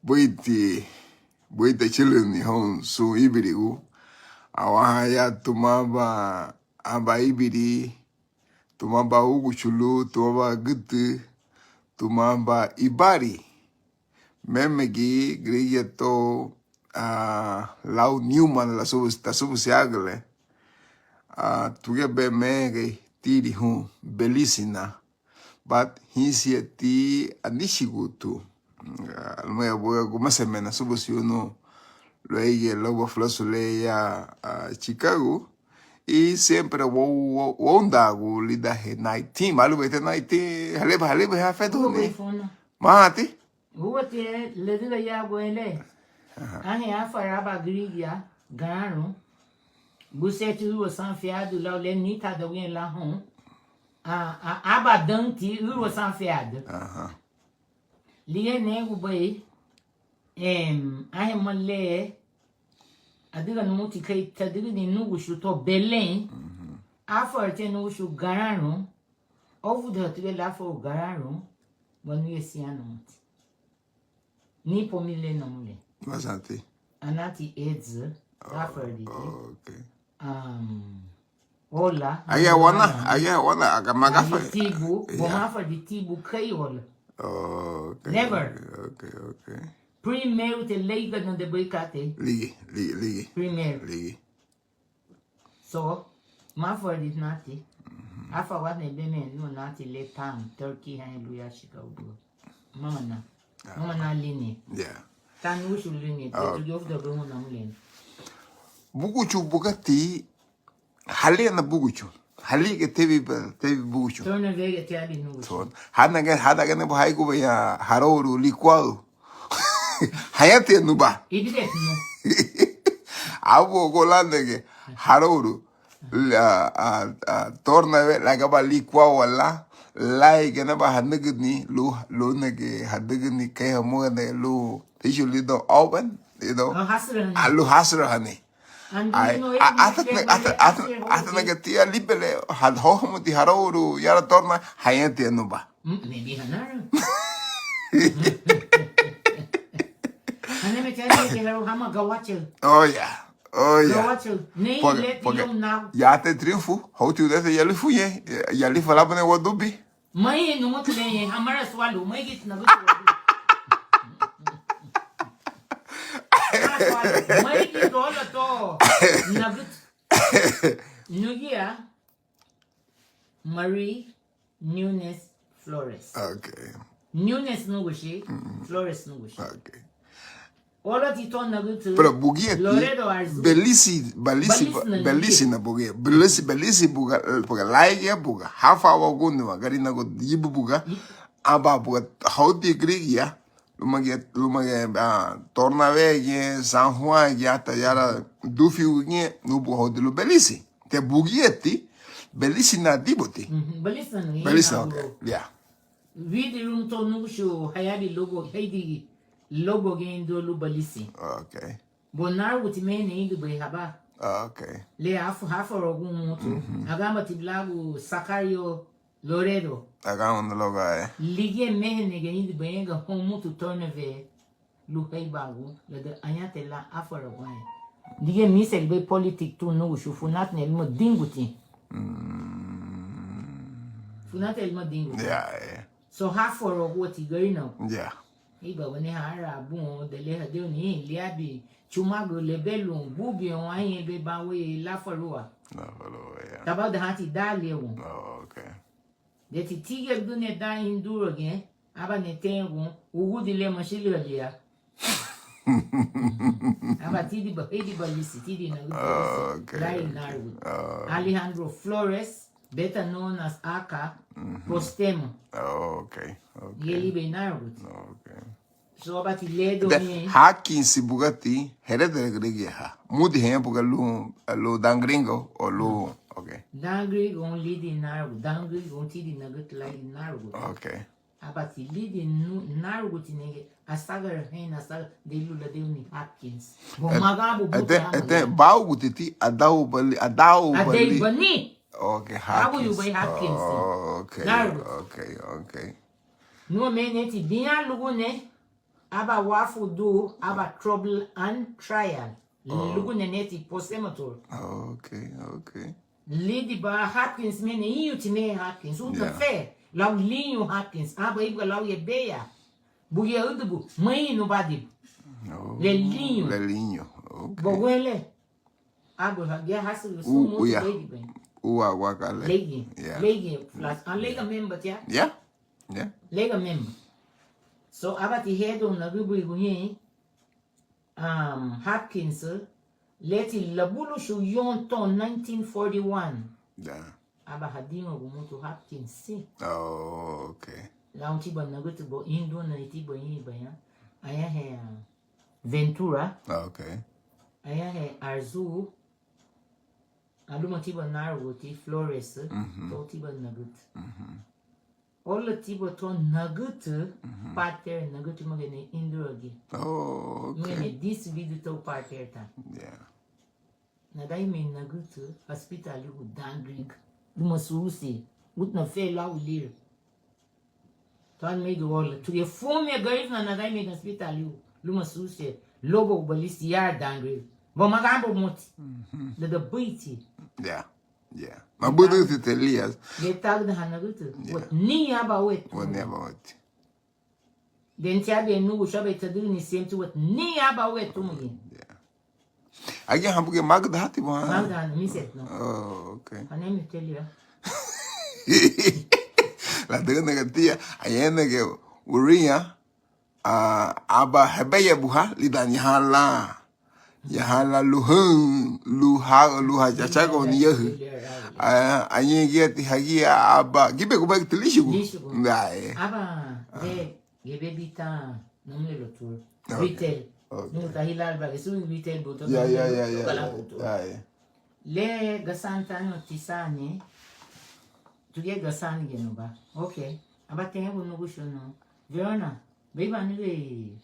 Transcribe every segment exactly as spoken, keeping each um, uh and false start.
Buiti, buiti achülürüni houn sun íbirigu. Awanha ya tuma aban, aban íbiri, tuma aban úguchulu, tuma aban agütü, tuma aban ibari. Mémegi gürigia to, ah, lau niuma lasubusi, tasubusi agüle. Ah, tuguya be megei tiri hun, Belisina. But hínsiñeti anichigutu. Ah, luma ya buga gumesemena subusi unu luéigiñe luba fulasu le ya, ah, Chicago. Y siempre wou, wou, woundagu lidan he night team. Alubeite night team, haliba, haliba, ha fedu ni. Mahati? Úati ladüga ya guele. Anhein áfaraba gürigia, gararun. Busenti ürüwa san fiadu lau le nitadaguña lan houn. A, a, aban danti ürüwa san fiadu. Ligía négubei, em, anhein ma le, adüga numuti kei tadügüni núguchu to Belén. Áfaratiña núguchu gararun. Ófuduhati le láfou gararun, wanuya siñá numuti. Ni pomi le namule. Masati. Anati edzü, láfariditi. Okay. Um, ola. Aya wana, aya wana, aga magafa. Tibu, bomafa di tibu, kei ola. Okay. Never. Okay, okay. Primeiro te leiga no de boicate. Ligi, ligi, ligi. Primeiro. Ligi. So, máfiougua nati. Áfaaguati beme nu nati le tan, turkey, haña luya shika udu. Mama na. Mama na lini. Yeah. Tan usu lini, te tu yofu da gumu na muleni. Buguchu bugati, hali na buguchu. Hali ke tebi, tebi buguchu. Tona vege te abi nuguchu. Hana ge, hana ge ne bu haigu ya harouru licuado. Hañati nuba. Abu golandege harouru. La, a, a, torna ve la gaba licuado la. La gene ba hanügüni lu, lu nege hanügüni ke hamuga ne lu. Tishu lido oven, lido. A lu hasra hani. Ai, a, ata, ata, ata, ata nagatia libele, had hohamuti harouru, yara torna, hañati nuba. Oh, yeah. Oh, yeah. Porque, porque ya te triunfo, houti udese ya lifu ye, ya lifu labane wadubi. Mai numuti le, hamara sualu, mai gis nagutu. Hamara sualu, mai gis dolo to nagutu. Nugia Marie Nunes Flores. Okay. Nunes nugushi, Flores nugushi. Okay. Pero bugia ti, Belisi, Belisi, Belisi na bugia, Belisi, Belisi buga, buga laigia buga, hafa wa guniwa, gari na go yibu buga, aba buga, houti grigia, lumagia, lumagia, ah, Tornabégia, San Juan, gia, ta yara, dufiugia, nubu houti lu Belisi. Te bugia ti, Belisi na dibuti. Belisi na, okay, yeah. Vidi rum to nuguchu, hayadi logo, heidi logo gendo lu Belisi. Okay. Bonaru guti mene indu bai haba. Okay. Le afu hafa rogu mutu. Agamba ti blagu Sacario Loredo. Agamba no loga, eh. Ligie mehene ge indu bai enga hon mutu torneve. Lu heibagu, lada añate la afa rogu, eh. Ligie mise be politik tu nuguchu funat ne lima dinguti. Funat ne lima dinguti. Yeah, yeah. So hafa rogu ti garino. Yeah. Iba wane hara bun dele hadeu ni liabi chumagu lebelu bubi on aye be bawe lafarua. Lafarua, yeah. Tabau da hati dali ewu. Oh, okay. Deti tige dune da induro ge aba ne tengu ugudi le mashili lia. Aba tidi ba hidi ba lisi tidi na ugudi lai nargu. Alejandro Flores, better known as Aka Postemo. Okay, okay. Yeli be nargu. Okay. So aba ti ledo ni. Hakins bugati herede gregia ha. Mudi hen buga lu, lu Dan Gringo o lu. Okay. Dan Gringo lidi nargu, Dan Gringo tidi nagut lai nargu. Okay. Aba ti lidi nargu ti nege asagara hen asagara de lu la de uni Hakins. Bo magabu buta. Ete bau gutiti adau bali, adau bali. Adei bani. Okay, Hakins. Abu yu bai Hakins. Okay, okay, okay. Nua mene ti binya lugune. Aban wáfudun aban trouble and trial. Lugundun neti posematuru. Lidiba Hopkins mene, íñuti me Hopkins, uta fe lau liñu Hopkins, aban ibuga lau yebeya, bugia üdügu, meinu badibu. Le liñu. Le liñu. Boguele. Abu hagia hasu su mutu lady ben. Ua waka le. Lady. Lady flas. An lega memba tia. Yeah. Yeah. Lega memba. So abati hedo na gubu iguñe. Um, Hopkins, leti labulusu yon ton nineteen forty-one. Yeah. Aba hadiñogu mutu Hopkins, sí. Oh, okay. Launtiba nagutu bo induna itiba iba ya. Aya he, uh, Ventura. Ah, okay. Aya he Arzu. Aluma tiba naruguti Flores. To tiba nagutu. Ola tiba to nagutu. Pater nagutu magene induragi. Oh, okay. Magene disi bidu to pater ta. Yeah. Nadai me nagutu hospital yu dangrig. Luma susi. Utna fe lau lir. Tuan me du ola. Tuye fumia garifna nadai me hospital yu. Luma susi. Lobo balisi yar dangrig. Bo magambo moti. Dada buiti. Yeah. Yeah. Ma budu ti te Elias. Ge tagda hanagutu. Yeah. Wat ni aba wet. Wat ni aba wet. Denti abe nugu shabe taduni siemtu wat ni aba wet tumugi. Yeah. Agi hambuge magda hati bo. Magda hati mi set no. Oh, okay. Hane mi telia. La dana gatia. Ayena ge uriña. Ah, aba hebeya buha lidan yaha lan, yaha lan luhan, luha, luha chachago ni yahu. Ah, añe giati hagia aba gibe gubek tilishi gu. Ai. Aba de gebe bita nomle lotur. Retail. Nu tahila alba gesu retail boto. Ya, ya, ya, ya. Ai. Le gasanta no tisani. Tuge gasani genuba. Okay. Aba tengo nugu shono. Verona. Beiba nige,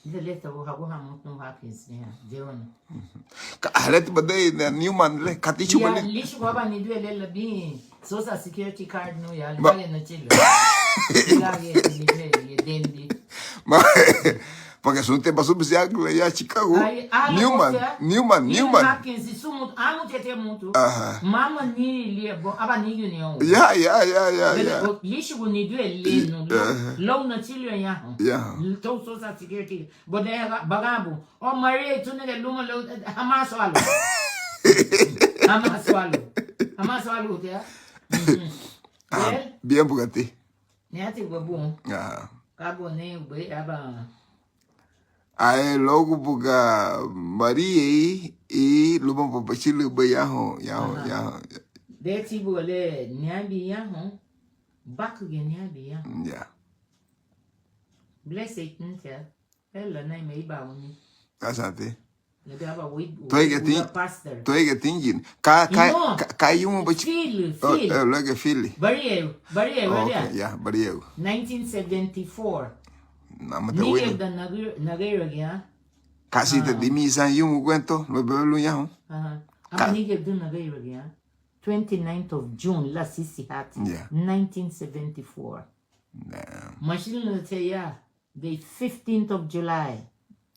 nige leta wo hago hamutu no Hopkins, ya, Verona. Ka haleti badei na Newman le, katichu bali. Lishu baba ni due le labi, Social Security card no ya, le na chile. Ya, ye, ni due, ye dendi. Ma, porque son te paso bisi ya Chicago. Newman, Newman, Newman. Hopkins, sumu, amu tete mutu. Aha. Mama ni lie bo, aba ni union. Ya, ya, ya, ya, ya. Lishu ni due le no. Lo na chile ya. Ya. Tou Social Security. Bodega, bagabu. O Maria, tu nege luma lo, hamasu alu. Hamasu alu. Hamasu alu, tia. Ah, bien, bugati. Niati babu. Ah. Kabo ne ube aba. Ae, logu buga Maria i, i luma babachilu ba yaho, yaho, yaho. De tibu le niambi yaho. Baku ge niambi yaho. Ya. Blessed, ntia. Ela na ime iba uni. Asante. Tuege tin, tuege tin gin. Ka, ka, ka yumu bachi. Fili, fili. Luege fili. Barieu, barieu, barieu. Okay, ya, barieu. Nineteen seventy-four. Na mate wena. Nigel da Nagiro gia. Kasi te dimi san yumu guento, lo bebe lu yaho. Aha. Ama nigel da Nagiro gia. Twenty-ninth of June, la sisi hati. Yeah. Nineteen seventy-four. Damn. Machine te ya. The fifteenth of July.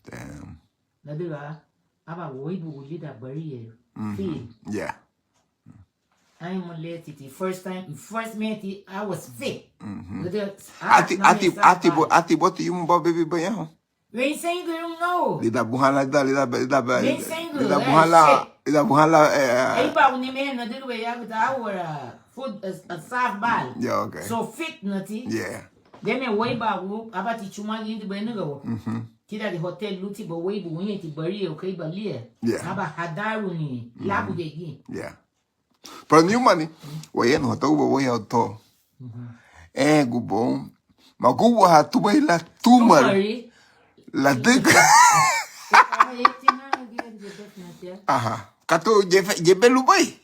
Damn. Ladüga aba woibugu lidan bariu. Feel. Yeah. Ai, mo leti ti first time, first meti, I was fit. Ladüga ati, ati, ati bo, ati bo ti yumu ba bebi ba yaho. Wen sengu yumu no. Lidan buhala, lidan, lidan, lidan, lidan buhala, lidan buhala, eh. Ai ba uni me nadüga ya da awara food, a soft ball. Yeah, okay. So fit nati. Yeah. Deme waiba wu, aba ti chuma yindi benuga wo. Tira di hotel luti ba waibu unye ti bari o kai ba lie. Yeah. Aba hadaru ni labu de gi. Yeah. Pero ni umani, wayenu hata uba waya oto. Eh, gubo. Magubu ha tuba ila tumari. La dega. Aha. Kato jefe, jebe lubai.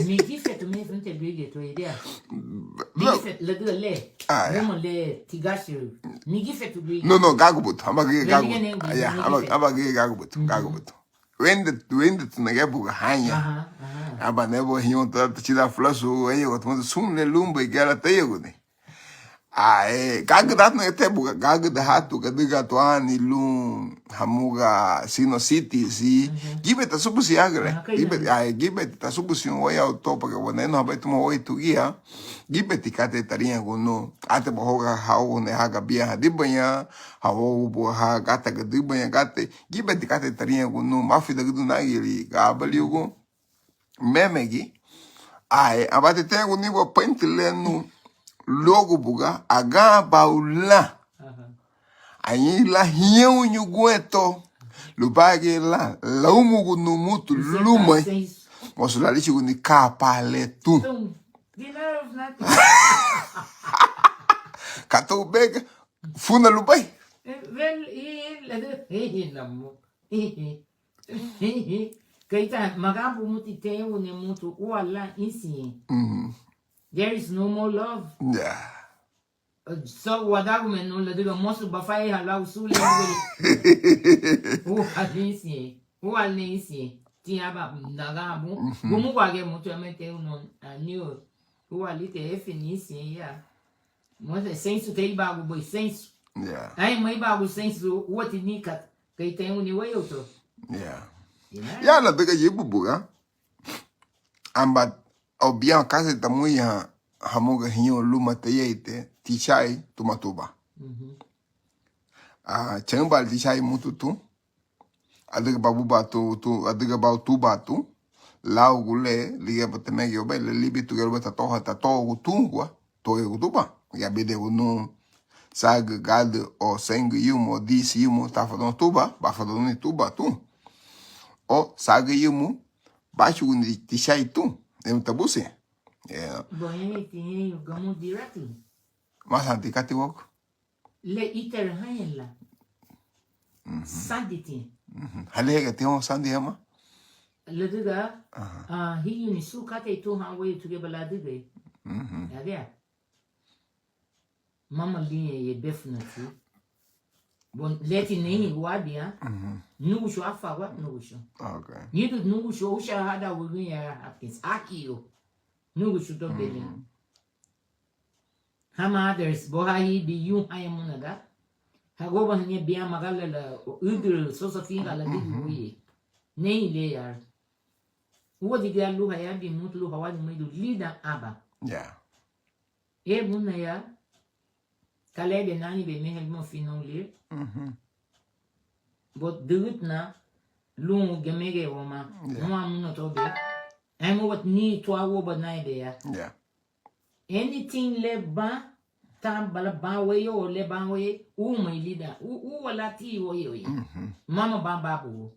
Ni gife tu me funte brige tu idea. Ni gife le du le. Ah, ya. Ni gife tu brige. No, no, gagubutu. Hama gi gagubutu. Ya, hama gi gagubutu. Gagubutu. Wende, wende tu nege buga haña. Aha, aha. Aba nebo hiño ta chida flasu, eyo tu sun le lumba igara teyeguni. Ai, gagüdahatu nege te buga, gagüdahatu, gadügatu ani lun hamuga sinusitis. Gíbeti tasubusi agüle. Gíbeti, ai, gíbeti tasubusi wéiyau to, porque wanenuhabei tuma wéitu gia. Gíbeti katei tariñagun nun. Átaba hoga hawagu ne hagabiahadibaña, hawagu buga hagatagüdübaña, gate. Gíbeti katei tariñagun nun. Máfidagüdünagiñe gabaliugu. Mémegi, ai, aba ti tegu niwa painti lenu luagu buga, aganbau lan. Añahein lan hiñáruñu guentó, lubaragiñe lan larumagun mutu lumei, mosu lan líchuguni kapa le tun. Katei bege, funa lubéi. Kei ta maganbun muti teñu ni mutu ua lan ínsiñe. There is no more love. Yeah. So wadagimanu ladüga mosu bafayeiha luagu sun le ua lan ínsiñe. Ua lan ínsiñe. Ti aban naganbun. Gumuga ge mutu ame teñu no aniu. Ua lite efi ni ínsiñe ya. Mosu seinsu te ibagubei seinsu. Yeah. Ai, ma ibagu seinsu, uati ni ka, kei teñu ni wéiyau to. Yeah. Ya ladüga yibubuga. Amba obian kase tamuya hamuga hiñu luma teyeite, tichai, tuma tuba. Ah, chamba tichai mutu tu. Adüga babuba tu, tu, adüga bau tuba tu. Lau gule, liga batemegi obe, le libi tu gelu tatoha, tatoha gutungua, toha gutuba. Ya bide gunu, sagü, gadü, o sengü yumu, o disi yumu, tafadon tuba, bafadon ni tuba tu. O sagü yumu, bachuguni tichai tu. Emu tabusi. Yeah. Boñani tiñeñu gamu directly. Masanti kati woku. Le ítara haña la. Sandi tiña. Hali hega tiña sandi hema. Ladüga, ah, hiñuni su katei tu ha wei tuge baladüga. Adea. Mama liña ye befunati. Bon, leti neñi guabia. Nuguchu afawa, nuguchu. Okay. Nidu nuguchu, usha hada wuguña Hopkins. Aki yo. Nuguchu dobeli. Hama others, bo ha ibi yu haya munaga. Hagoba hanya bia magala la, udru, sosa finga la digi uye. Nei le yar. Uwa digi alu haya bi mut lu hawa ni maidu lida aba. Yeah. E muna ya, kale be nani be mehe luma fino lir. Bo dugutna, lu gemege wama. Yeah. Mua muna tobe. Ai mo wat ni tua wo ba nai be ya. Yeah. Anything le ba, ta bala ba we yo, le ba we, u mai lida, u, u wala ti wo yo ye. Mama ba ba bu.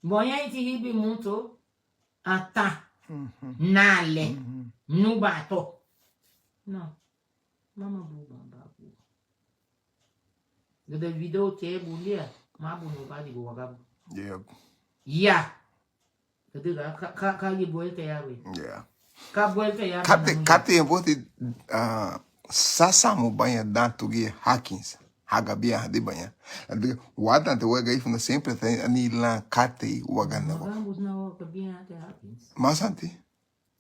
Boña iti hibi mutu, ata, nale, nubato. No. Mama bu ba ba bu. Gada video te bulia, ma bu no ba di bu wagabu. Yep. Ya. Ka, ka, ka gi buelta ya, güey. Yeah. Ka buelta ya, kate, kate boti, ah, sasamu baña dan tugi Hopkins. Haga bia hadi baña. Adi, wadan te wega ifuna siempre te ani lan kate wagana. Magambu na wa ka bia te Hopkins. Masanti.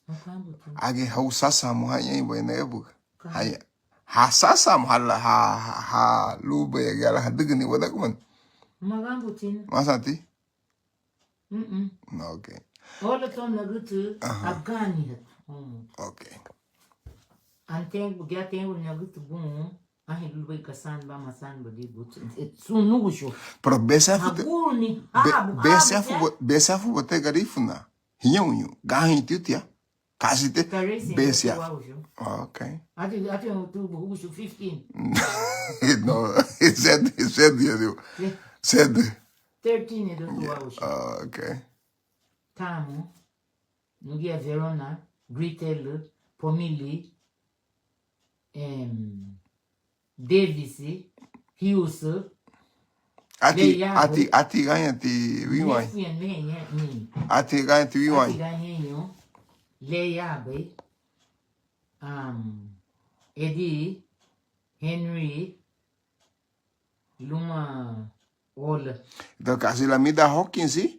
Magambu tu. Agi hau sasamu hanya iba ina ebuga. Hanya. Ha sasamu hala ha, ha, ha lube ya la hadigini wadaguman. Magambu tin. Masanti. Mm-mm. Ok. Ola to nagutu, aha, agani hatu. Mm. Ok. Antengu, gia tengu nagutu bun, ahi lulu bai kasan ba masan ba di gutu. Sun nugucho. Pero besafu te, aguni, be, abu, besafu, abu, besafu bote garifuna. Hiña uñu, gahin tiutia. Kasi te, besia. Ok. Ati, ati tu buhuguchu fifteen. No, sed, sed, yo digo. Sed. Thirteen, yo digo. Ok. Tamu, nugia Verona, Gretel, Pomili, em, Davis, Hughes, ati, Leyabe, ati, ati gaña ti wiwañ. Ati gaña ti wiwañ. Ati gaña yo, Leyabe, um, Eddie, Henry, luma, Ola. Entonces, kasi la mida Hawkins, sí.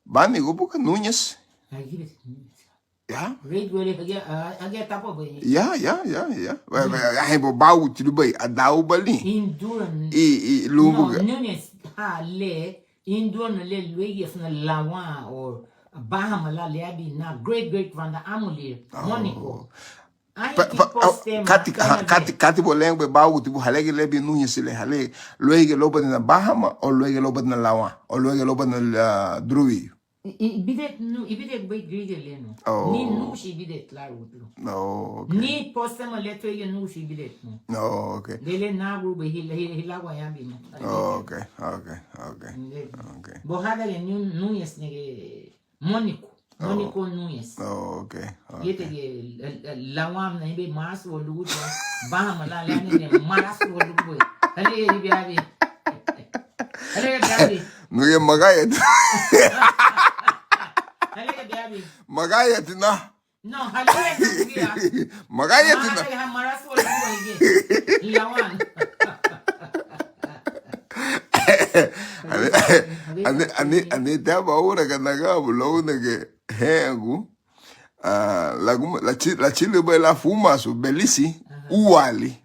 Bani gubuka Núñez. Ay, gire, Núñez. Ya. Great gürigia, hagía, ah, hagía tapa bei. Ya, ya, ya, ya. Anhein bau, bau, tiri bei, adau bali. Indura. I, i, lubu. No, Núñez, ha, le, indura na le, luéigiñe funa lawan, o, bahama lan liabin na, great, great grandpa, amu lir, Móniku. Anhein pa, pa, au, kati, ha, kati, kati bo lengbe bau, tibu, halegi liabin Núñez le, halegi, luéigiñe lóubadina bahama, o luéigiñe lóubadina lawan, o luéigiñe lóubadina, ah, duruwi. I, i, ibidiñe, ibidiñe bei gürigia le nun. Oh. Ni nuguchi ibidiñe laru. Oh, okay. Ni postema le tuéigiñe nuguchi ibidiñe nun. Oh, okay. Dele nagurubei hila, hila, hilaguañabin nun. Oh, okay, okay, okay. Okay. Bo hadagiñe Núñez nege Móniku. Oh. Móniku Núñez. Oh, okay, okay. Yétege, eh, eh, lawan na ibe masu o lugutu. Bahama lan le nege marasu o lugutu. Hale ibe abi. Hale ibe abi. Nuye magayati. Hale ibe abi. Magayati na. No, hale ibe abi. Magayati na. Hale ibe marasu o lugutu. Lawan. Ani, ani, ani, ani te aba uraga nagabu lóunage hengu, ah, laguma, lachi, lachilubei lan fumasu, belisi, uali.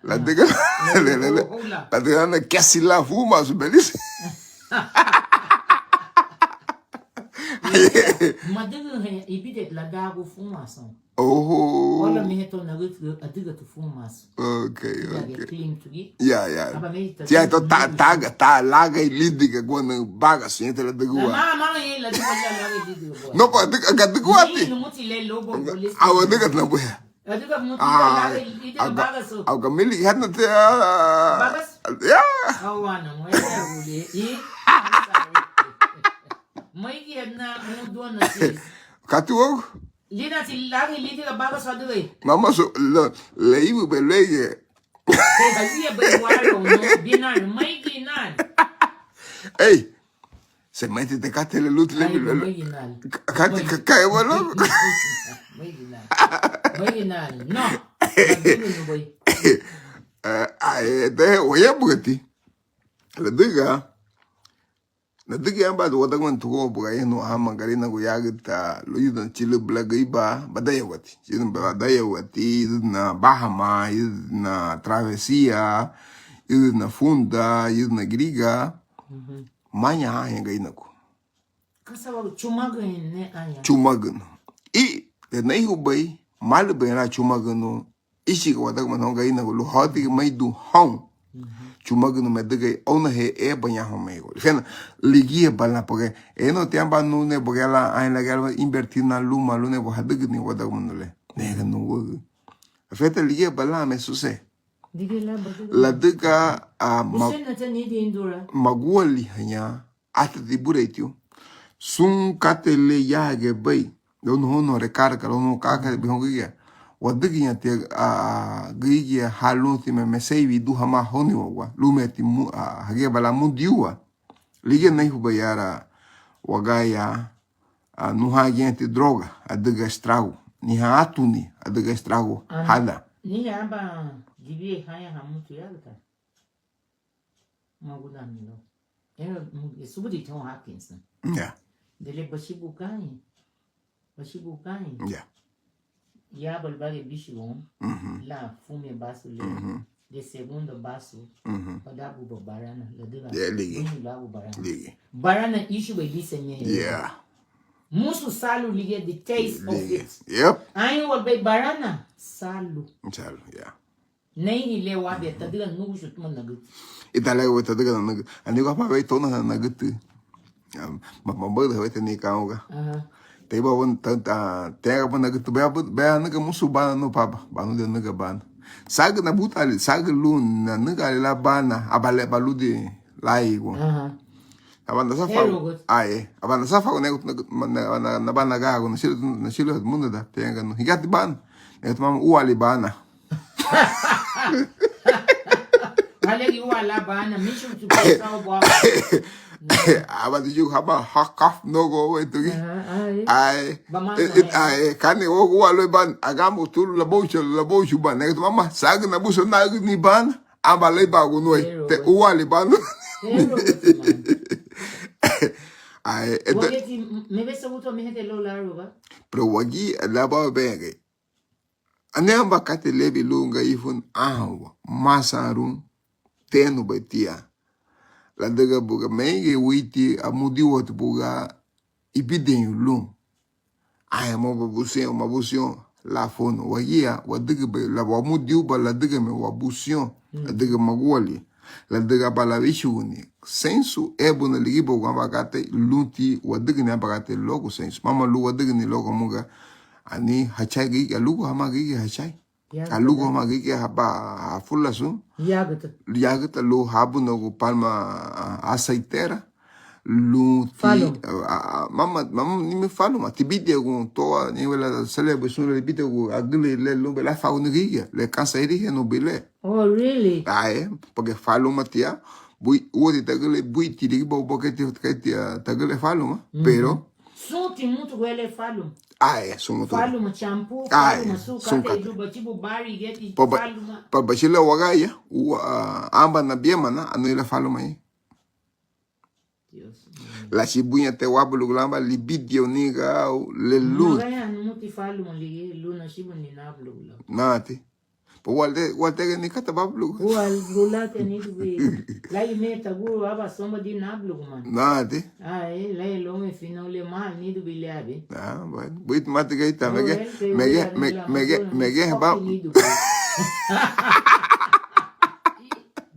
Ladüga, ladüga na kesi lan fumasu, belisi. Madügün he, ibidiñe ladagu fumasu. Oho. Ola meha to nagütü adügatu fumasu. Okay, okay. Ya, ya. Tia to ta, ta, ta, laga lidiga guana bagasu, ya te ladügua. Mama, mama, ya ladüga, ya laga lidiga guana. No, pa, adüga, adüguati. Ni numuti le lobo, polisi. Awa adüga na buya. Adüga muti, ah, laga lidiga bagasu. Au kamili hana te, ah. Bagasu? Ya. Awana, mo, ya, ya, ya. Mai ki hana, mo, dua na sis. Kati wogu? Lina ti lagi liti la baga sadu gai. Mama so la, la ibu belege. Te bagia bai waro no binar mai binar. Ei. Se mai ti te katele luti le. Ai, binar. Mai binar. Kati kakai walo. Mai binar. Mai binar. No. Bai. Eh, ai, te oye bugati. La diga. Nadügüña aban wadagimanu tuguya buga ayahanu hama Garinagu yagüta lun ídina chülübüla geiba, badayawati. Ídina badayawati, ídina bahama, ídina travesía, ídina funda, ídina gürigia. Maña aña Garinagu. Chumagünu. I, le neihubei, malubei lan chumagünu. Íchiga wadagimanu houn Garinagu lun hadigimaridun houn. Chumagünu medügei óunaha ebaña houn meigo. Fena, ligía balan, porque eno tiamba nune bugela, ain lagela invertir na luma lune bu hadügüni wadagimanu le. Nega nuwagu. Feta ligía balan me suse. Ladüga, ah, ma-, magualihaña. Ata dibureitiu. Sun katei le yahagebei. Lóunu houn rekarga, lóunu kaka bihóun gürigia. Wadügüña tia, a, gürigia ha lunti me meseiwi du hama hóuniwagua. Lumeti mu-, a, hagíaba lan mundiua. Ligía neihubei ara wagaya, a, nuhagiñeti droga, adüga estragu. Niha atuni, adüga estragu. Hada. Niha aba dibiei haña hamutu yagüta. Magudamilo. Era, mm, subudi John Hopkins. Ya. Dele bashibugañi. Bashibugañi. Ya. Ya balbage bishigon. La fumie basu le. De segundo basu. Badabu ba barana. Ladüga. Ya, ligi. Buni labu barana. Ligi. Barana ishu be lise nye. Ya. Musu salu ligi the taste of it. Yep. Ain walbe barana. Salu. Salu, ya. Neini le wabia tadüga nuguchu tuma nagütü. Ita le we tadüga na nagütü. Ani gua pa we tona na nagütü. Ma, ma bada we teni ka oga. Te ba wan ta, ta, te ga ba nagütü ba, ba nagütü musu ba no papa. Ba no de nagütü ba. Sagü na buta le, sagü lu na nagütü la ba na, abale ba lu de la igual. Abanda safa. Ai, abanda safa ne na, na, na banda gago na sila, na sila mundo da tenga no higati ban. Ne tuma uali bana. Alegi uala bana michu tu pesao bwa. Abandi ju haba hakaf no go we tugi. Ai. Ai, kani o ualo ban agamu tu la bocha la bochu ban. Ne tuma sagü na buso na ni ban. Aba lei bagu nuei, te uali banu. Ai, ete. Mebesa buto mehete lo laruga. Pero wagía le aban wabéi, ani aban katei liabin lun Garifuna, anhawa másaarun, tenubei tia, ladüga buga megei witi amudiwatu buga ibidiñu lun. Anhein mosu busiñe, ma busiñe, lan funu wagía wadügübei, lan wamudiuba ladügame wa busiñe, ladüga magúali, ladüga aba lan wíchuguni seinsu, ébuna ligibuagu aban katei lunti wadügüni aban katei luagu seinsu. Mama lun wadügüni luagu hamuga, ani hachai gürigia, alugu hamá gürigia hachai. Alugu hamá gürigia haba hafulasun. Yagüta. Yagüta lun habunagun palma, a, aseitera. Lunti, a, a, mama, mama, nime faluma, tibidiñagun to, ñeinñein wela selebu sun le ibidiñagun agülei le lunbei lan faguni gürigia, le kansa irihenubei le. Oh, really? Ae, porque faluma tia, bui, úati tagülei buiti ligibuagu keti, keti, a, tagülei faluma, pero Sunti mutu guele faluma. Ae, sun mutu. Faluma champú, faluma sun katei. Luba chibu bari geti faluma. Pa bachila wagaya, u, a, amba na biemana, anu ila faluma i. Dios mío. Lasi buña te wabulugu lamba libidiñu niga au le lun. Nagaña numuti faluma ligi luna sibu ni nabulugu la. Nati. Pa walde, walde ni kata babulugu. Wal gulate ni dubi. Lai me taguru aba somba di nabulugu man. Nati. Ah, eh, lai lo me fino le mal ni dubi le abi. Ah, bueno. Buit mati gaita, mege, mege, mege, mege, ba.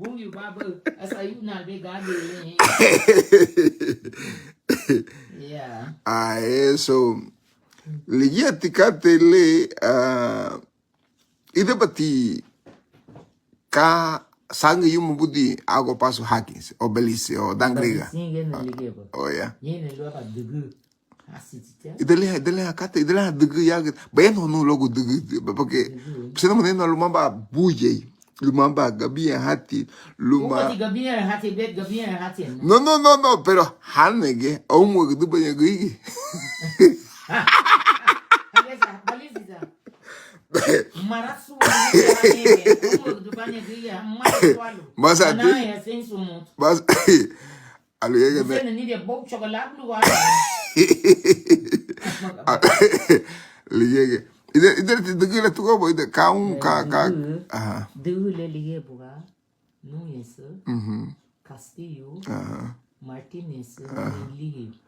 Buyu baba, asa yu na be gabi le. Yeah. Ah, eso. Ligía ti katei le, ah, ida bati ka sangü yumu budi agua pasu hakis, o belise, o dangriga. Belise, ngene ligía ba. Oh, yeah. Ngene luaba dugu. Ida liña, ida liña katei, ida liña dügü yagüta. Bayanu nu luagu dügü, porque sino maneno luma ba buyei, luma ba gabiñe hati, luma. Uguti gabiñe hati, bet gabiñe hati. No, no, no, no, pero hanege, aumuagüdübaña gürigia. Balisiza, balisiza. Marasu, aumuagüdübaña gürigia, marasu alu. Mas ati. Mas Aluege ne. Aluege. Ide, ide ti digi le tugo bo ide ka un ka ka. Aha. Digi le lige buga. Nuñez. Mhm. Castillo. Aha. Martínez. Aha. Iligi.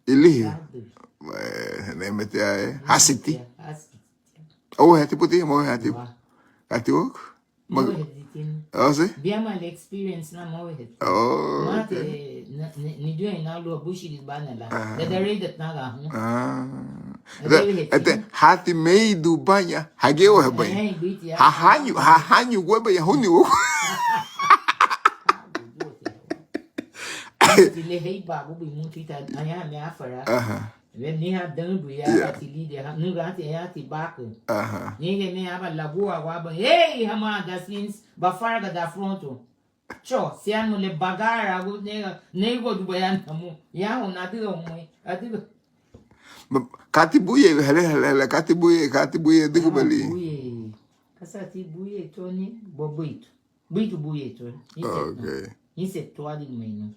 Iligi. Eh, ne mete ai. Hasiti. Hasiti. Oh, hati puti, mo hati. Hati wok. Maweheti. Oh, sí? Biama le experience na maweheti. Oh, okay. Mate, ni, ni, ni due na lua bushi di bana la. Ah. Da da rei da tnaga, hmm? Ah. Da rei heti. Ete, hati mei du baña, hage wa baña. Eh, buiti ya. Ha hanyu, ha hanyu wa baña, huni wo. Buiti le hei ba, bubi mutu ita, aya me afara. Aha. Niha dandu ya ati lide ha nuga ati ya ati baku. Aha. Nige me aba lagua waba. Hey, hama, that means bafaraga da fronto. Cho, sianu le bagara gu nega nego du bayan tamu. Ya ho nadu ho mui. Adu. Kati buye hele hele hele kati buye kati buye digu bali. Buye. Kasa ti buye toni bobuitu. Buitu buye toni. Okay. Ise tuadi menu.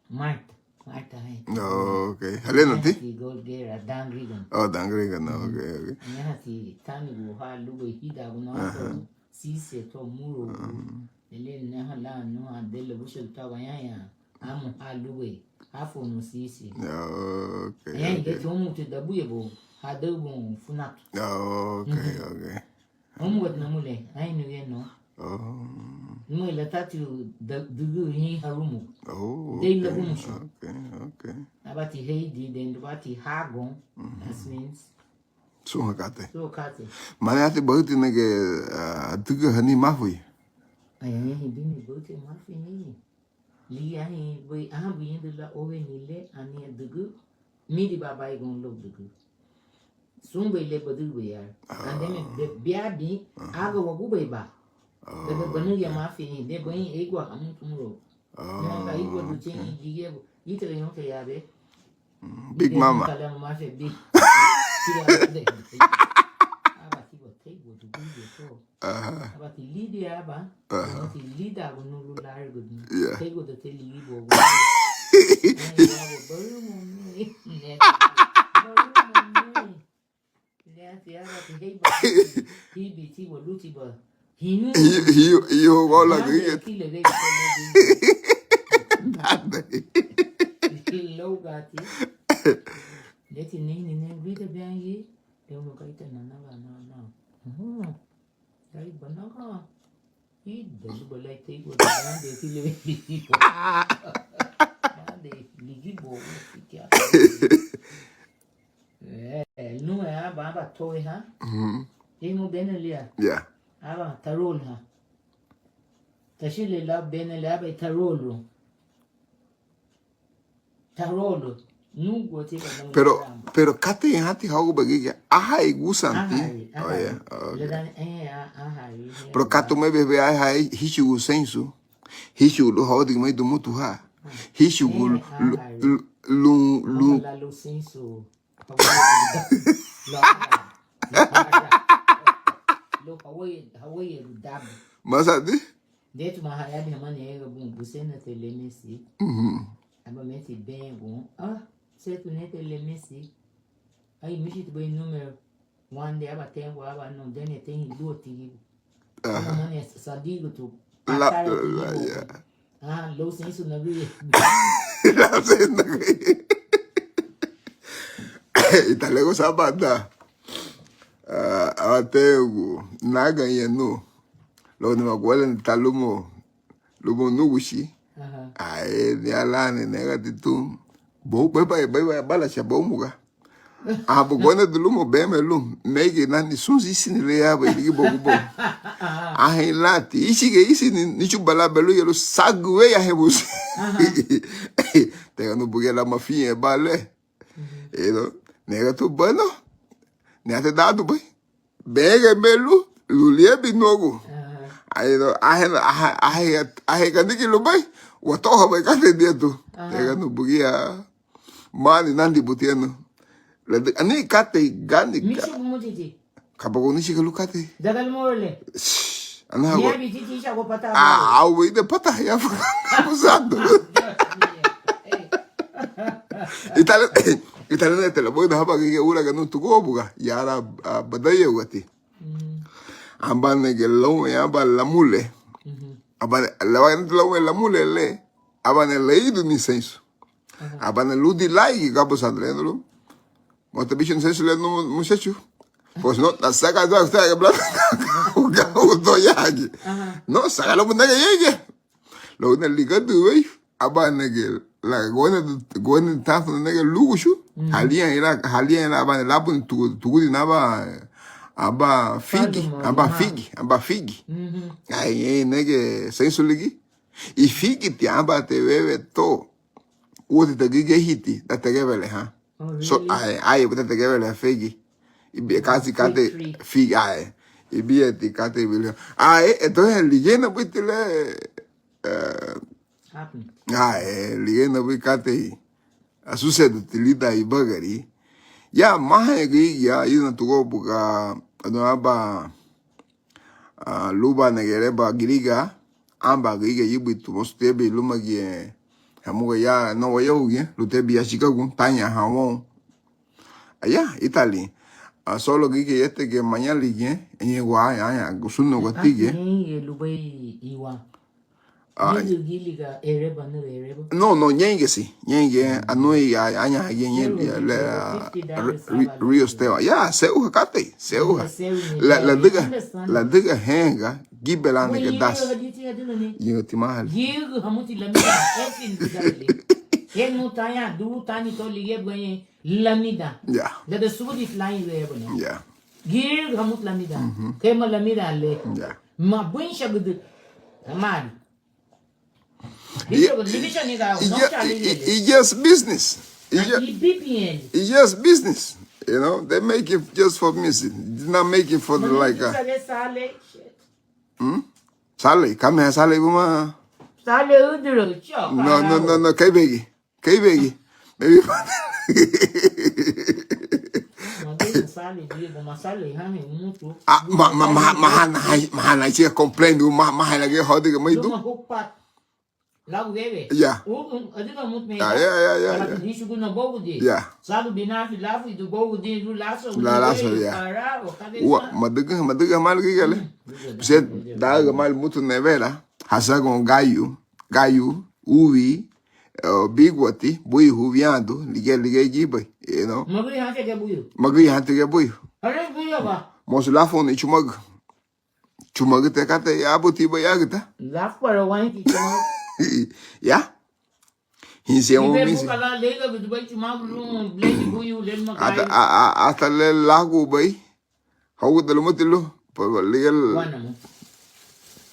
Marta, Marta, eh. Oh, okay. Helena ti? Ti Golgera, Dan Regan. Oh, Dan Regan, okay, okay. Nyaha ti tani gu ha lugo hida gu no. Aha. Sise to muro. Ele nyaha la no ha dele bushe ta ba ya ya. Amu ha lugo. Ha fo no sise. Okay. Ya ige to mu te dabu ye bo. Ha dabu funatu. Okay, okay. Homu gat namule, ai nugeno. Oh. Numa ila tati da dugu hi harumu. Oh. Dei lagumushu. Okay, okay. Abati heidi, den dubati hagon. That means. Su hakate. Su hakate. Mane ati bauti nege, ah, dugu hani mafui. Ai, ai, hidini bauti mafui ni. Ligía añahein buri, añahein buri ñein dula óunweni le, ani adugu, midi babai gun lou dugu. Sunbei le badugu buri yar. Andeme biabin, aga wagu buri ba. Bebe banu ya mafi, de bani eigua hamu tumuro. Nunga eigua duchen ligía, itele yonke ya be. Big Mama. Kala mafi big. Aba tigo teigo dugu yo to. Aha. Aba ti lidia aba. Aha. Aba ti lida aba nulu largo. Yeah. Tego da te libo. Aba ti lidia aba. Barumo me. Barumo me. Híbitiba lútiba hiñu, hiñu, hiñu, hola, gürigia. Dande. Leti nini ne vida biangi, eu no kaita na na na na. Ujú. Ai banaga. Ida luba lai teigo dande kile. Dande ligibo. Eh, nu aba aba towe ha. Mhm. Imu benelia. Yeah. Aba tarol ha. Tashile la benelia aba tarolo. Tarolo. Pero, pero katei hati hagu bagigia. Ahai gusanti. Ahai, ahai. Oh, yeah. Oh, okay. Pero katu mebe be ahai hichugu sensu. Hichugu lu haudi mai dumutu ha. Hichugu lu, lu, lu, lu. Masati? Detu mahayadi hamani ega bun busena te lemesi. Mhm. Aba meti bengu. Ah, setu nete lemesi. Ai, mishi tu bai número. Wande aba tengu aba no dene tengi duo tigibu. Aha. Hamani sadigu tu. La, la, ya. Ah, lo sensu na gui. Lo sensu na gui. Italego sabada. Ah, aba tengu naga yenu. Lo ni maguele ni talumo. Lumoun núguchi. Aha. Ai, ni alani, négati tun. Bou, bai, bai, bai, bai, balacha, bou muga. Aha, bugona du lumoun beme lun. Megi nani sun ísini le yaba, iligi bogu bou. Aha, ilati. Íchige ísini, nichuba la belu, yelu sagu, we, ya, hebus. Aha. Tega nu bugia la mafiñe, bale. Mhm. Ero, négatu, bueno, ni ate dadu, bai. Bege melu, lun liebi nuagu. Aha. Ai, no, ahe, ahe, ahe, ahe, ganigi lubei, watoha bai kate dietu. Aha. Tega nu bugia, mani nandi butienu. Ladi, ani kate, gani ka. Michu gumutiti. Kabago ni chiga lu kate. Dagal morle. Shh, ana hago. Ni abi titi isha go pata. Ah, au, ida pata, ya, usando. Dios mío. Ey. Italian, Italian, te la voy a dejar para que ura que no tu gobuga. Yara, ah, badaya ugati. Mm. Aba nege lon, aba lamule. Mhm. Aba, la va a lamule, lamule le. Aba ne leidu ni sensu. Aha. Aba ne ludi lai, gabo sandrendro. Mota bicho ni sensu le no muchacho. Pues no, la saca, saca, saca, bla, uga, uga, uga, yagi. Aha. No, saca lo que llegue. Lo que ligado, güey. Aba nege, la gona, gona tanto nege luguchu. Mm. Haliña ira, haliña ira aba ne labun tu, tugudi na aba, aba figi, aba figi, aba figi. Mhm. Ai, eh, nege, sensu ligi. I figiti aba te wewe to. Uti te gige hiti, da te gewele, ha. Oh, really? So, ai, ai, uti te gewele figi. Ibi, kasi kate figi, ai. Ibi eti kate bile. Ai, entonces, ligena buiti le, eh, happen. Ai, ligena bui kate. Asusedu tilida ibagari. Ya, maha egi, ya, ina tugo buga, anu aba, ah, luba negereba giriga, amba giriga yibuitu, mosu tebi luma gie, hamuga ya, no wayo gie, lutebi ya chicago, taña hawon. Aya, Itali. Ah, solo giriga yete ge mañali gie, enye gua, aya, gusunu gua tige. Ati, enye lubai iwa. Ah, no, no, ñeingesi, ñeinge, anui, a, añahagiñe, ñe, le, a, ri-, ri-, Río Esteban. Ya, seuha katei, seuha. La, ladüga, ladüga henga, gibelani gedas. Yiga timahali. Ya. Ya. Gírigu hamuti lamidan. Mhm. Kema lamidan le. Ya. Mabuinchagüdü. Amari. It's just business. It's just, it's just business. You know, they make it just for business. They not make it for the, like, uh, hmm? Sale, kame sale, buma. Sale uduro, choka. No, no, no, no, kei begi. Kei begi. Maybe. Ah, ma, ma, ma, mahana, hai, mahana, chia complain, ma, mahana, ke hodi, ke mai du. Lagu bebe. Ya. Ugu, adüga mutme. Ya, ya, ya, ya, ya. Lixuguna bogudi. Ya. Sadu binafi lafu idu bogudi, lu laso, la laso, ya. Para, o kadesa. Ua, madüga, madüga mal gigale. Mm. Buse daga mal mutu nevera. Hasagun gayu, gayu, uvi, o biguati, buihu, viandu, ligía, ligía gibei, you know. Magüi hante ge buihu. Magüi hante ge buihu. Are buihu ba. Mosu lafu ni chumagu. Chumagüte katei abuti bei agüta. Láfara wainti chumagü. Ya. Hinsi un minsi. Buka la leiga güdübei chumagü lun blendi buyu lel magai. Ata, a, a, ata le lagu bei. Hau da lumuti lu. Pa ligel. Wana mo.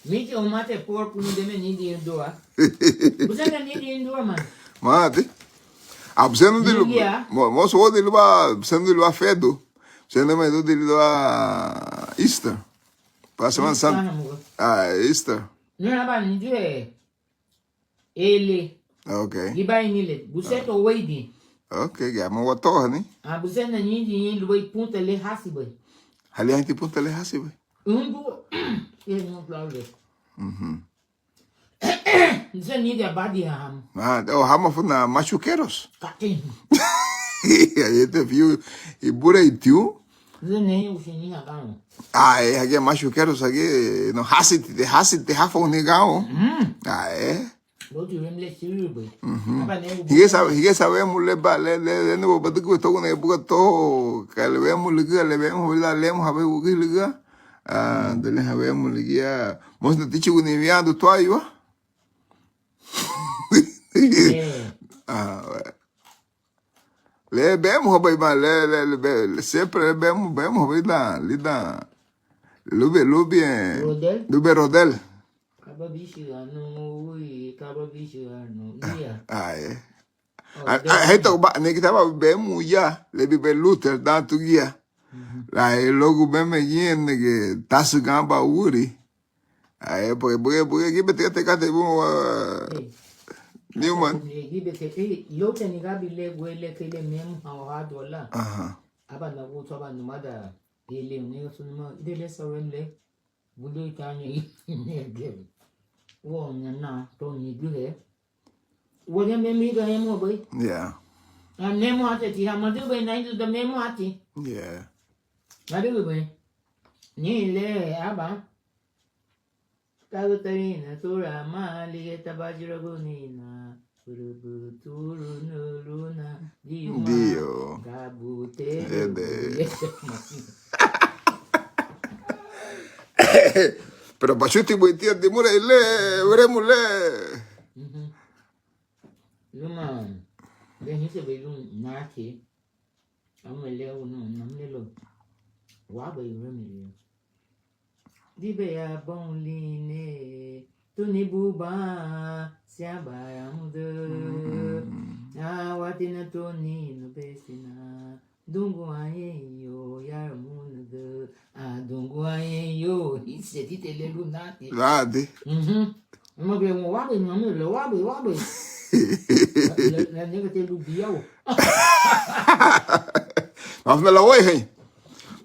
Miti o mate por kunu deme ni di dua. Busena ni di dua man. Mati. A busena di lu. Mo, mo so di lu ba, busena di lu ba fedu. Busena me du di lu ba Easter. Para Semana Santa. Ah, Easter. Nuna ba ni due. Ele. Ok. Gibai nile. Buseto weidi. Ok, ya mo watoha ni. Ah, busena ni di ni lubai punta le hasi bai. Hali anti punta le hasi bai. Undu. Ele no plaude. Mhm. Busena ni di abadi ham. Ah, o hama funa machuqueros. Katin. Aye te fiu ibura itiu. Busena ni usini hagano. Ah, eh, hage machuqueros hage no hasiti de hasiti hafa unigawo. Mm. Ah, eh. Hige sabe, hige sabe mu le ba le le le no ba du to ne buga to ka le mu le ga le mu la le mu habe ugi le ga. Ah, de le habe mu le ga. Mos na tichi uni viando to ayua. Ah, le bemu habai ba le le le be- le siempre le bemu bemu habai da lida lube lube Rodel? Lube Rodel. Kaba bishi anu ui kaba bishi anu iya. Ai. Hei to ba ne kitaba bemu ya le bibe Luther da tu gia. Ai logu beme gia ne ge tasu gamba uri. Ai porque porque porque gibe te te kate bu Newman. Gibe te te lo te ni gabi le gue le ke le memu ha o ha dola. Aha. Aba na gu to aba numada ele ne so numa de le so le. Bulu tani. Wo na na to ni du he. Wo ya memu ga ya mo bai. Yeah. A memu ate ti ha madu bai na du da memu ate. Yeah. Madu bai. Ni le aba. Kagutarina tura ma lige tabajira gunina. Urubuturu nuruna. Diu ma. Diu. Gabute. Ede. Pero bachuti buitia dimura ile uremu le. Luma. Benhise belu naki. Amele uno namlelo. Wa bai uremu le. Dibe ya bon line, tuni buba, siaba ya muda. Awatina tuni no besina, dungu ayeyo ya munuda. A dungu ayeyo, ise tite le lunati. Ladi. Mhm. Mo be mo wa be mo me le wa be wa be. La nega te lu biao. Mas me la wai, hey.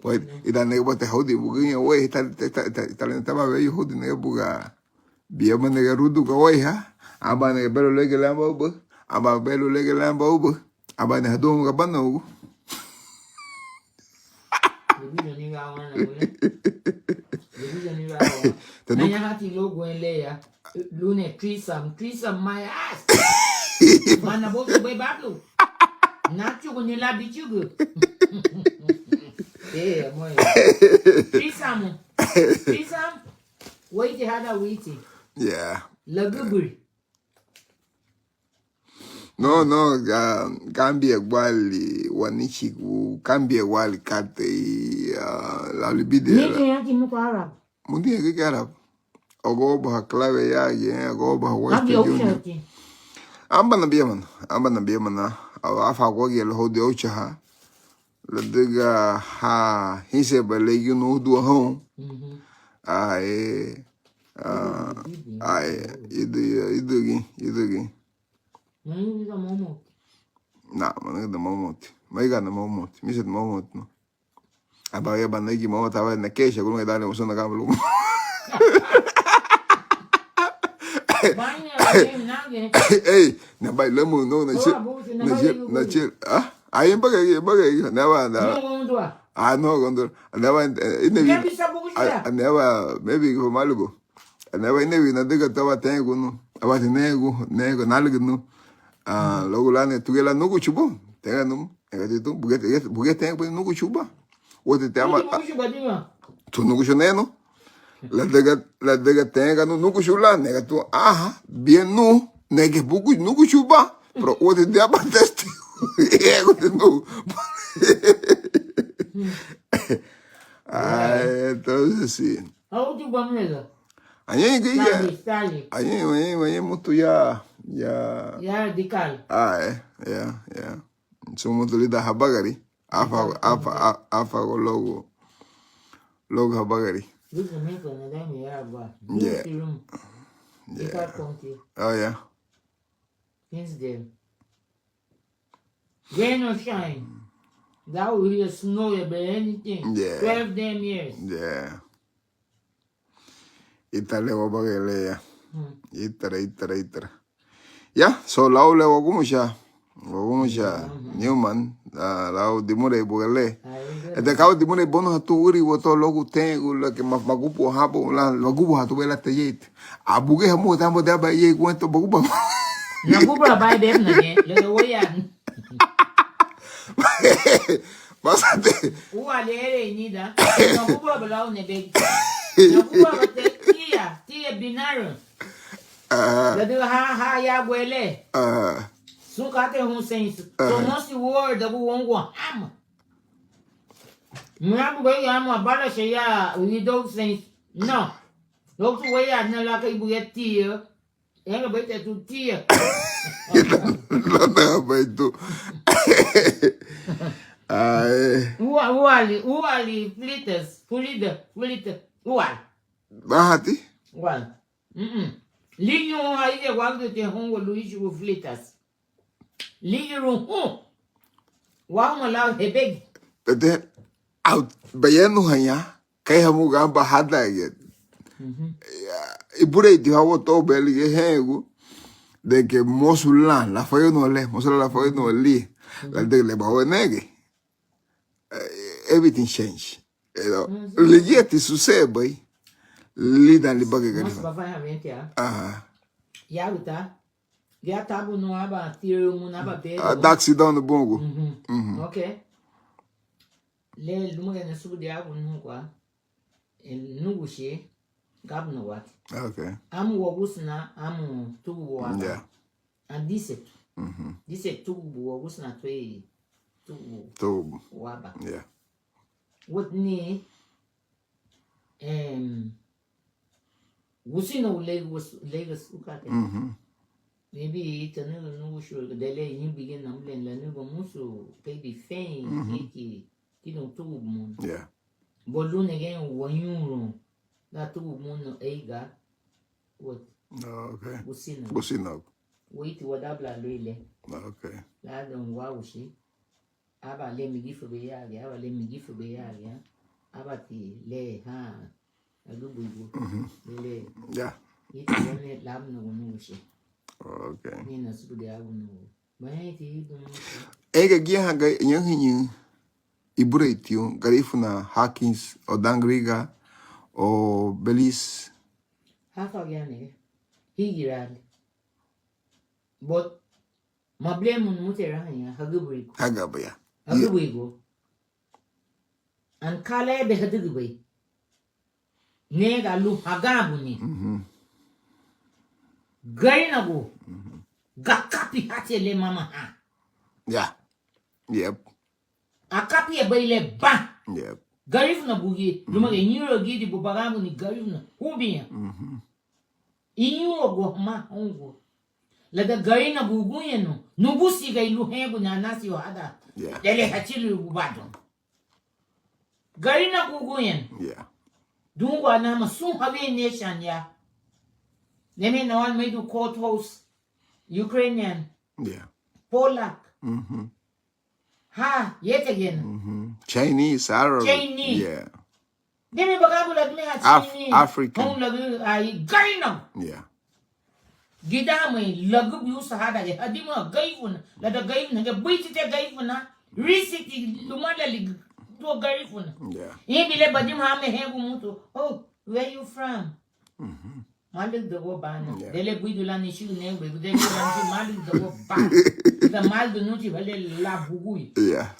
Pues, ida nega bote haudi buguña wai, tal tal tal tal taba be haudi nega buga. Biama nega rudu ga wai ha. Aba nega belo lege lamba uba. Aba belo lege lamba uba. Aba nega dum ga banogu. Te nunca. Nanya hati logo en leya. Lune threesome, threesome my ass. Mana botu be bablu. Nachugu ni la bichugu. Eh, moyo. Threesome. Threesome. Wait, hada witi. Yeah. Laguburi. No, no, ga, gambia guali wanichigu, gambia guali katei, ah, la libidi. Niki yaki mutu Arab. Mundi yaki Arab. Ogobaha clave ya, ye, ogobaha Western Union. Amba na biamana, amba na biamana. Afa gogi lo hodi ochaha. Ladüga ha hínsiñeba le gunu udu ahón. Ae, ae, idu, idugi, idugi. Na, manügüda mamuti. Maigana mamuti. Miseti mamuti, no. Aba ya banügi mamuti, aba na queixa, gunu dale, usuna gamba lumo. Baña, baña, nadie. Ey, nabay lamu no, nachi, nachi, nachi. Ah, ay, baga, baga, naba, naba. No, no, no. Ah, no, no. Naba, eh, ina. Ya bisa bugu ya. Naba, maybe go malugo. Naba ina wi nadüga taba tengu no. Aba tengu, nego, nalgu no. Ah, luego la ne tuge la nugu chubo. Tenga no. Ega tu, buge, buge tengu nugu chuba. Wote te ama. Tu nugu chunenu. Ladüga, ladüga tenga nu nugu chula, nega tu, aha, bien nu, nege bugu nugu chuba, pero wote de aba testi. Ego de nu. Ay, entonces sí. Añe, añe, añe, añe, mutu ya, ya. Ya radical. Ah, eh, ya, ya. Sun mutu lidan habagari. Afa, afa, afa, afa go logo. Logo habagari. Yeah. Yeah. Oh, yeah. Kingsdale. Rain or shine. That will be a snow, be anything. Yeah. Twelve damn years. Yeah. Ítara le wabagari le ya. Ítara, ítara, ítara. Ya, so lau le wagumucha. Wagumucha Newman, ah, lau dimurei buga le. Ete kau dimurei bono hatu uri woto logu tengu la ke ma-, magubu habo la, magubu hatu bela teyet. Abuge hamu tambo de aba ye guento magubu. Magubu bai bem na ne, le woya. Basate. Ua le ere inida. Magubu aba lau ne be. Magubu aba te tia, tia binaro. Aha. Ladüga ha, ha, ya abuele. Aha. Sun kate hun sensu. Aha. Tomosi word abu wongu hama. Muna bu bai ya mu abala se ya uyido sensu. No. Loktu bai ya na laka ibu ya tia. Enga bai te tu tia. Lana bai tu. Ai. Ua, uali, uali, flitas, fulida, fulita, uali. Bahati? Uali. Mm-mm. Liñu ha ide guagdu te hongo luichi gu flitas. Liñu ru hu. Wau ma lau hebegi. Ete, au, bayanu hanya, kai hamu gamba hada ya. Mhm. Ya, iburei di hawo to beli ye hegu, de ke mosu la, la fayo no le, mosu la, la fayo no li, la de le bawe nege. Eh, everything change. You know, ligía ti susebei, lidan libagi gani. Aha. Ya guta. Ya tabu no aba tiru mu naba be. Ah, daksi don bungu. Mhm. Mhm. Okay. Le luma gana subu de agu nungua. Nungu shi. Gabna wati. Okay. Amu wagusna, amu tugu waba. Yeah. A disetu. Mhm. Disetu bu wagusna tue tugu. Tugu. Waba. Yeah. Wot ni, em, gusina u leigas, leigas ukate. Mhm. Maybe tanu nu shu dele yin bigin nam len la nu ba musu, baby fame, mhm, ki, ki, ki don tugu mun. Yeah. Bo lune gen wanyuru. La tugu munu eiga. Wot. Oh, okay. Gusina. Gusina. Witi wadabla luile. Oh, okay. La don waushi. Aba le migifu beyagia, aba le migifu beyagia. Aba ti le ha. Agubuigu. Mhm. Le. Ya. Iti wane lam no gunushi. Oh, okay. Ni na suku de agu no. Ega giñe ha ga ñahiñu iburei tiu Garifuna, Hawkins, o Dangriga, o Belis. Hafa giane higirali. But mablemu numute rahaña haguburigo. Hagabaya. Haguburigo. An kale be hadugubei. Nega lu hagabuni. Mhm. Garinagu. Mhm. Gakapi hati le mama ha. Yeah. Yep. Akapi ebei le ba. Yep. Garifuna bugi. Mhm. Luma ge nyuro gidi bu bagabuni Garifuna. Hubiña. Mhm. Iñuagu hama hungu. Lada Garinagu guñanu. Nubusi gai lu hengu na nasi wahada. Yeah. Lele hachilu gubadu. Garinagu guñanu. Yeah. Dungu anama sun hawe nation ya. Neme na wan meidu court house. Ukrainian. Yeah. Polak. Mhm. Ha, yete gena. Mhm. Chinese, Arab. Chinese. Yeah. Deme bagabu la deme ha Af-, Chinese. African. Hon la du ai Garinagu. Yeah. Gídahamei lagübü usa hádangiñe, hadimureha Garifuna, lada Garifuna, hagía buiti tia Garifuna, rísiti lumalali tua Garifuna. Íbiri le badimureha meha hegu mutu, oh, where you from? Málügüdagua bana. Dan le buidu lan nichügü nege, buidu le lan nichügü, málügüdagua bana. Ida málügüdünuti, hale la buguya.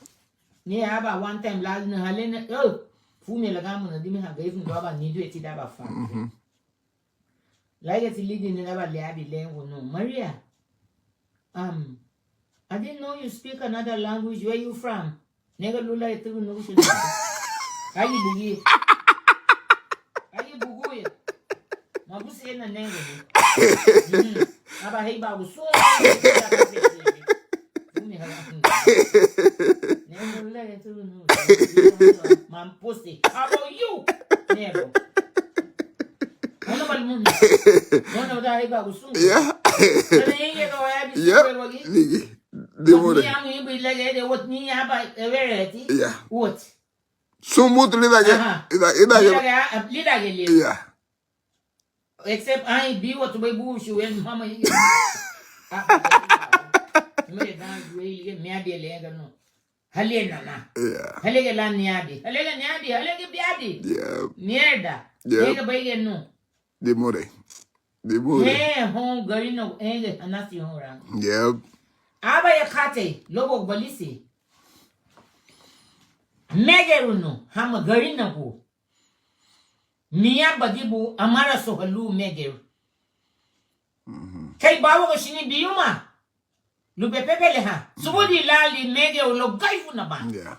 Ni aban one time lalina, hale na, oh, fumiñe lagamuna, dime ha Garifuna, aban niduhe tidan aban fa. Lárigiñeti lidin aba liabin le woun, Maria, um, I didn't know you speak another language. Where you from? Nege lun le tügü nuguchi. Ayi buguya. Ayi buguya. Mabusentina nege. Aba heibagu sun. Nege lun le tügü nuguchi. Mampusi. How about you? Nege. Ona bali muna. Ona uda haiba gusun. Ya. Ana yenge do ya bi ya. Ligi. Dimure. Ni amu ibu ilege de wot ni aba evereti. Ya. Wot. Sun mutu lidage. Lidage. Lidage lidage. Ya. Except ai bi wot bai bu shu el mama yenge. Mire dan yu yenge mi abi elega no. Halía nana. Halía lan niadi. Halía niadi. Halía biadi. Mierda. Ega baige nu. Dimurei. Dimurei. He hon garina ege hanasi hon ran. Yep. Aba ya kate lobo balisi. Megeru nu hama garina ku. Mia badibu amara sohalu megeru. Kei bawa gashini biuma. Lube pepe leha. Subudi lali mege ulo gaifu na ba. Yeah.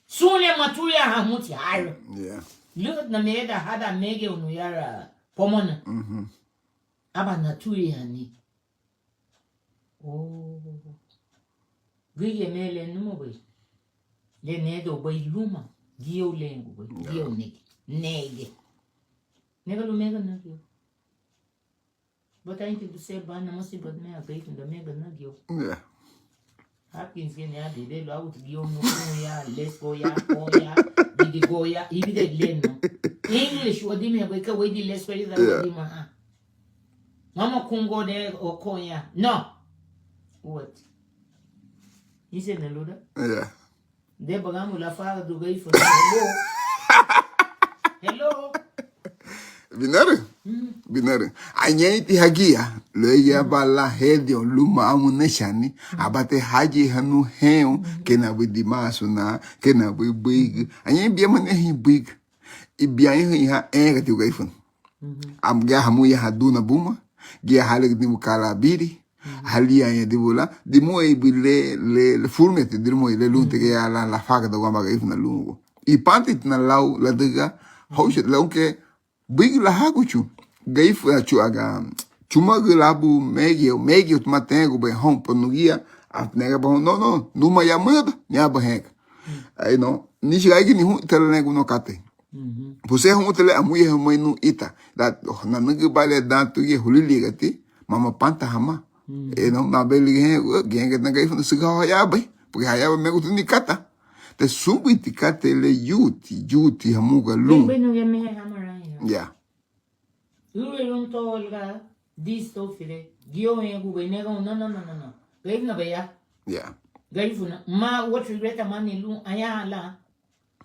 Sule matuya ha muti haru. Yeah. Lu na meda hada mege unu yara pomona. Mhm. Aba naturi hani. Oh. Gige mele numo bai. Le nedo bai luma. Gio lengu bai. Yeah. Gio nege. Nege. Nega lu mega na gio. Bota inti busé bana mosi bot me agaitu da mega na gio. Yeah. Hopkins gene adi de lo agut gio no ya lesko ya ko ya didi go ya ibi de leno. English wadi me bai ka wadi lesko ya da wadi ma ha. Mama kungo de o ko ya. No. What? Ise na luda? Yeah. De bagamu la faga du gaifu. Hello. Hello. Binaru. Binaru. Añaiti hagia luegia bala hedio luma amu nechani abate haji hanu heu kena bui dimasu na kena bui buigu. Añai biama nehi buigu. Ibiaña ha ega tiu gaifu. Am gia hamuya haduna buma. Gia halig dimu kala biri. Haliaña dibu la dimu ei bui le le le furmeti dimu ei le lunte gia la la faga da guamba gaifu na lungu. I panti tina lau la diga hauche lau ke big la haguchu. Gaifu chu aga chuma gu labu megi megi utma tengu be hon ponugia. At nega ba hon no no numa ya muda nya ba heka. Ai no nishi gaigi ni hun tela negu no kate. Busé hun tele amuye humai nu ita. Da nanügü bale dan tuye hulili gati. Mama panta hama. E no na beli gen gen na gai funa siga ya bai. Porque haya ba megu tuni kata. Te subi ti kate le yuti yuti hamuga lun. Ya. Uru lun to olga disto fide. Gio en gu bai nega no no no no no. Gai funa bai ya. Ya. Gai funa ma what regret amani lun aya la.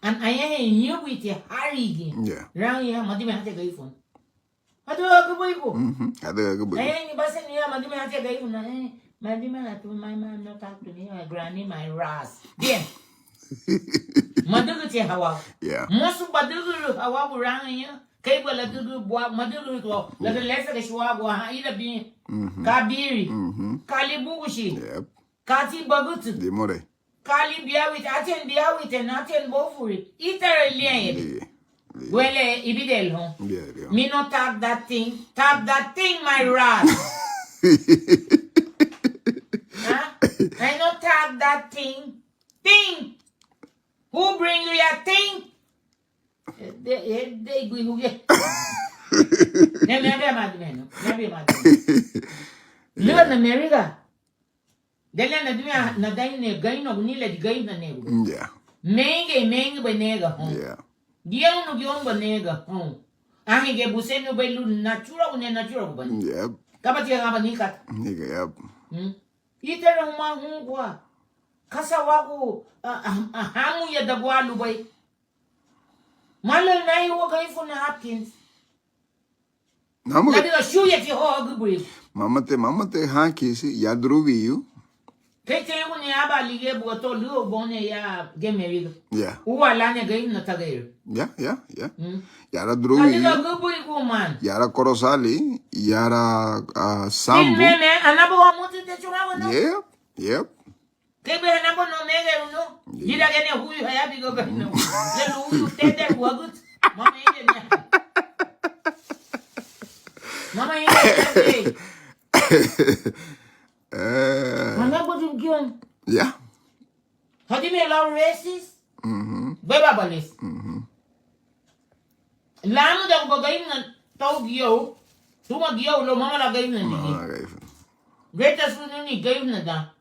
An añahein ñübuiti harigi. Ran ya madime hate gaifun. Hatu agübüigu. Hatu agübüigu. Añahein ni base ni ya madime hate gaifun na eh madime hatu my mom no talk to me my granny my ras. Bien. Madügüti hawagu. Mosu badügü hawagu ran ya. Kei bala dügü bua madügü tu. La de lesa ke shuagu ha ida bien. Kabiri. Kali bugushi. Kati bagutu. Dimore. Kali biawite, atien biawite, natien bofuri. Itara liañe. Wele ibidel ho. Mi no tap that thing. Tap that thing, my rat. Huh? I no tap that thing. Thing. Who bring you your thing? De, de, de, gui, gui. Ne, me había más o menos. Me había más o menos. Lua na Meriga. Dele na dime na dai ne gaino ni le di gaino nego. Yeah. Menge menge ba nega hon. Yeah. Gion no gion ba nega hon. Ahi ge busenu ba lu natura ne natura ba. Yeah. Kábati aganba ni kata. Ni kata. Mm. Ítara humá hungua. Kasa wagu, a, a, a, hamuya dagua lubéi. Málü nai ua Garifuna Hopkins. Námuga. Ladüga súyati ho hagübürigu. Mámati, mámati ha kisi, ya durugugiñu. Kei teñagun ni aban ligía buga to lüa bounwen ya gemeriga. Ya. Ua lani Garifuna tageira. Ya, ya, ya. Mm. Yara durugugiñu. Ladüga hagübürigu man. Yara Korosali, yara, ah, Sambu. Meme, anaba wamuti te chumagua no. Yep, yep. Kei buri hanaba no mege uno. Yep. Yira gene huyu hayabi go gano. Lelu huyu tete wagut. Mama ide ne. Mama ide ne. Eh. Mama buri gion. Ya. Hadi me la resis. Mhm. Beba balis. Mhm. Lamu da ba Garifuna tau giau. Tuma giau lo mama la Garifuna ni. Mama la Garifuna. Geta sunu ni Garifuna da.